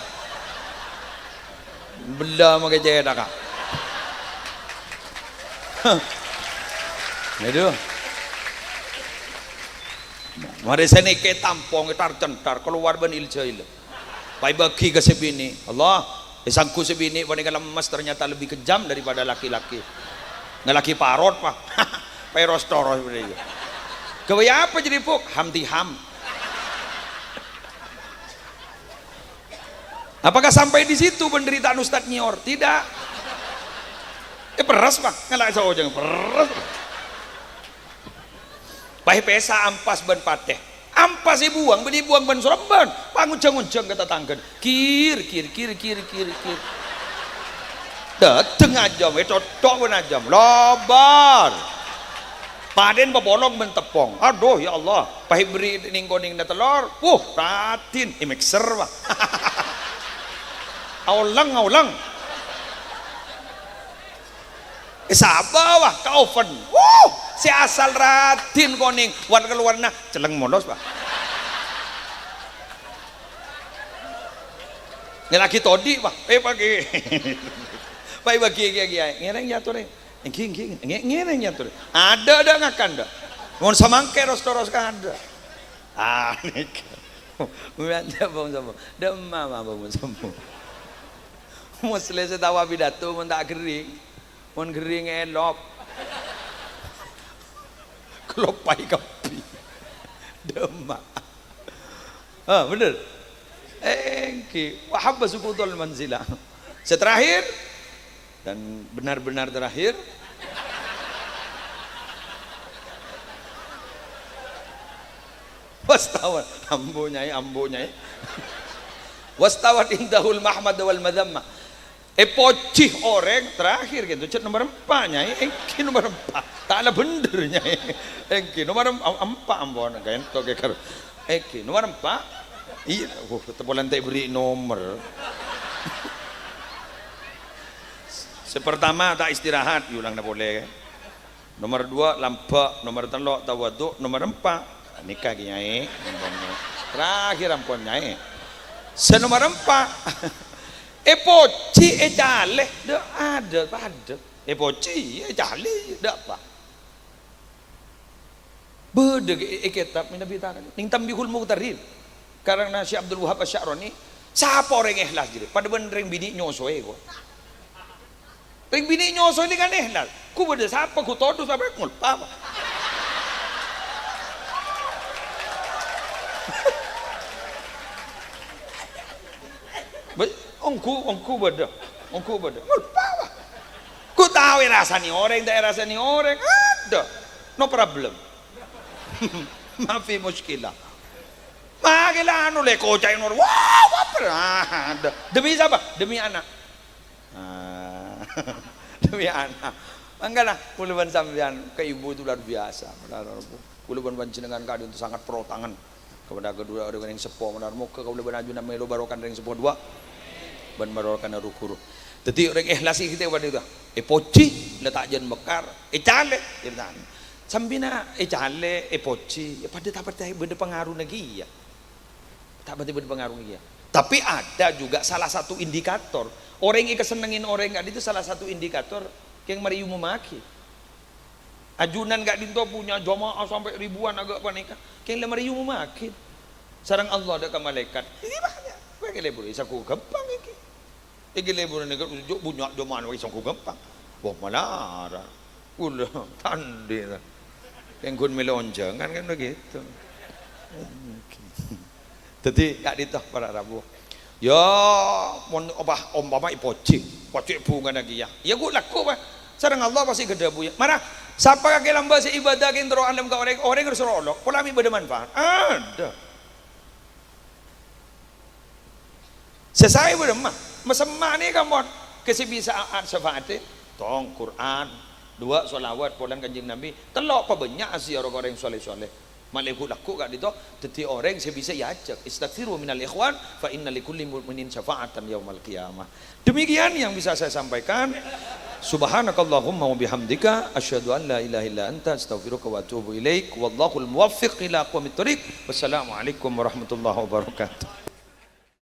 Bella makè cèthaka. Aduh. Marè sanèka tampong, ètar-cèntar, kalowar bân il-jail. Pas èbâghi ka sè binè'. Allah, èsangghu sè binè' panèka lemmes, ternyata lebih kejam daripada laki-laki. Ngalaghi parot, Pak. Pas èros-toros bânnè. Ghâbây apa jârèya, Bu'? Ham-tiham. Apakah sampai di situ penderitaan Ustadz nyèyor? Tidak. Eh, peres, Pak. Ngala' saojang, peres. Pas èpèsa ampas bân patè. Ampas èbuwâng, bânnè èbuwâng bân sorembhân. Pas ngonjhâng-ngonjhâng ka tatangghâna. Kir, kir, kir, kir, kir, kir. Dâteng ajâm, ètottok bân ajâm. Lobâr. Padâna papolong bân teppong. Aduh, ya Allah. Pas èberri' nèng-konèngnga tellor. Wuh, raddhin. Èmèkser, Pak. Aolèng, aolèng. Èsabâ, wa, ka oven. Wuh, sè asal raddhin konèng, wan-kalowarna cellèng molos, Pak. Ngèlaghi todi', Pak. Eh, pagi. Pak, pagi, ghi, ghi, ngèrèng ya, torè. Èngghi, èngghi, ngè-, ngèrèng ya, torè. Adâ', dâ', ngakan, dâ'. Mon samangkè ros-toros ka adâ'. Ah, nèka. Mènta bong sombong. Dâ' emma, ma, bong sombong. Musleh sè tao apidato mon ta' ghering. Mon ghering èlop. Keloppai kabbhi. Dâ' emma. Ah, bener. Èngghi. Wa habba sukutul manzila. Sè terakhir dan benar-benar terakhir. Wastawat. Ambu, Nyai, ambu, Nyai. Wastawat indahul mahmad wal madhammah. Èpojhi orèng terakhir ghânto, cè' nomer empa', Nyai. Èngghi nomer empa'. Ta' la bhendher, Nyai. Èngghi nomer em-, em-, empa', ampon, ghânto ghâghâr. Èngghi nomer empa'. Iyâ, wuh, polana ta' èberri' nomer. Sè pertama, ta' istirahat, èolangna polè. Nomer duwâ', lambâ'. Nomer tello', tawadhu'. Nomer empa', nèka, Kèyaè. Ampon, terakhir, ampon, Nyai. Sè nomer empa', èpojhi, ècalè. Dâ', adâ', padâ. Èpojhi, ècalè, dâ' apa. Bâdâ è, è kètab Nabi Ta'ala. Nèng Tanbihul Mughtarrin. Karana Syekh Abdul Wahab Asy-Sya'rani, sapa orèng èhlas jârèya? Padâ bân rèng binè' nyosowè, ko'. Rèng binè' nyosowè nèng kan èhlas. Ghu bâdâ sapa ghu todus apa ngolpa, Pak. Ba-, ongghu, ongghu bâdâ. Ongghu bâdâ. Ngolpa, Pak. Ghu tao èrasanè orèng, ta' èrasanè orèng. Adâ. No problem. Ma fi musykilah. Ma kèla anu lè koca'è nor. Wah, wah, per-, ah, adâ. Demi sapa? Demi ana'. Ah, demi ana'. Mangkana, kaulâ bân sampèyan ka ibu itu luar biasa. Kaulâ bân panjhennengan ka'dinto sangat protangan kepada kedua orang yang sepuh. Moghâ kaulâ bân ajunan mèlo barokah rèng sepuh duwâ' bân barokah ru-ghuru. Dhâddhi, orèng èhlas kèya padâ itu. Èpojhi, la ta' jân mekar. Ècalè, jân tan. Sampèna ècalè, èpojhi, ya padâ ta' parcajâ bâdâ pangarona kèya. Ta' patè bâdâ pangarona kèya. Tapi ada juga salah satu indikator. Orèng èkasennengngè orèng ka'dinto salah satu indikator kèng marè èomommaghi. Ajunan ka'dinto punya jamaah sampai ribuan aghâ' panèka. Kèng la marè èomomaghi sareng Allah dâ' ka malaèkat. Ini banyak. Kowe kè lebur, sangghu ghâmpang iki. Iki lebur nèka jhâ' bunnya' jamaah wae sangghu ghâmpang. Wah, malara. Kaulâ tandhi ta. Kèng ghun mèlo onjhângan kan begitu. Dhâddhi, ka'dinto para rabu. Ya, mon apa, ompama èpojhi, pojhi bhungana kèya. Ya, ghu-, lagghu', Pak. Sareng Allah pastè èghâdhâbuwi. Mara, sapa kakè lambâ' sè ibadah kèng terro alem ka orèng, orèng harus olok. Pola mè' bâdâ manfaat. Adâ. Sè saè bâdâ emma. Masemma' nèka mon. Kè sè bisa a-, a-, syafaatè. Tong, Qur'an. Dua, sholawat, polana Kanjeng Nabi. Tello', pabânnya' aziarah ka orèng soleh-soleh. Malè ghu-, lagghu' ka'dinto, dhâddhi orèng sè bisa èajhâk, "Istaghfiru minal ikhwan, fa inna likulli mu'minin syafa'atan yaumal qiyamah." Demikian yang bisa saya sampaikan. Subhanakallahumma wa bihamdika, asyhadu an la ilaha illa anta, astaghfiruka wa atubu ilaik. Wallahul muwaffiq ila aqwamit thoriq. Wassalamualaikum warahmatullahi wabarakatuh.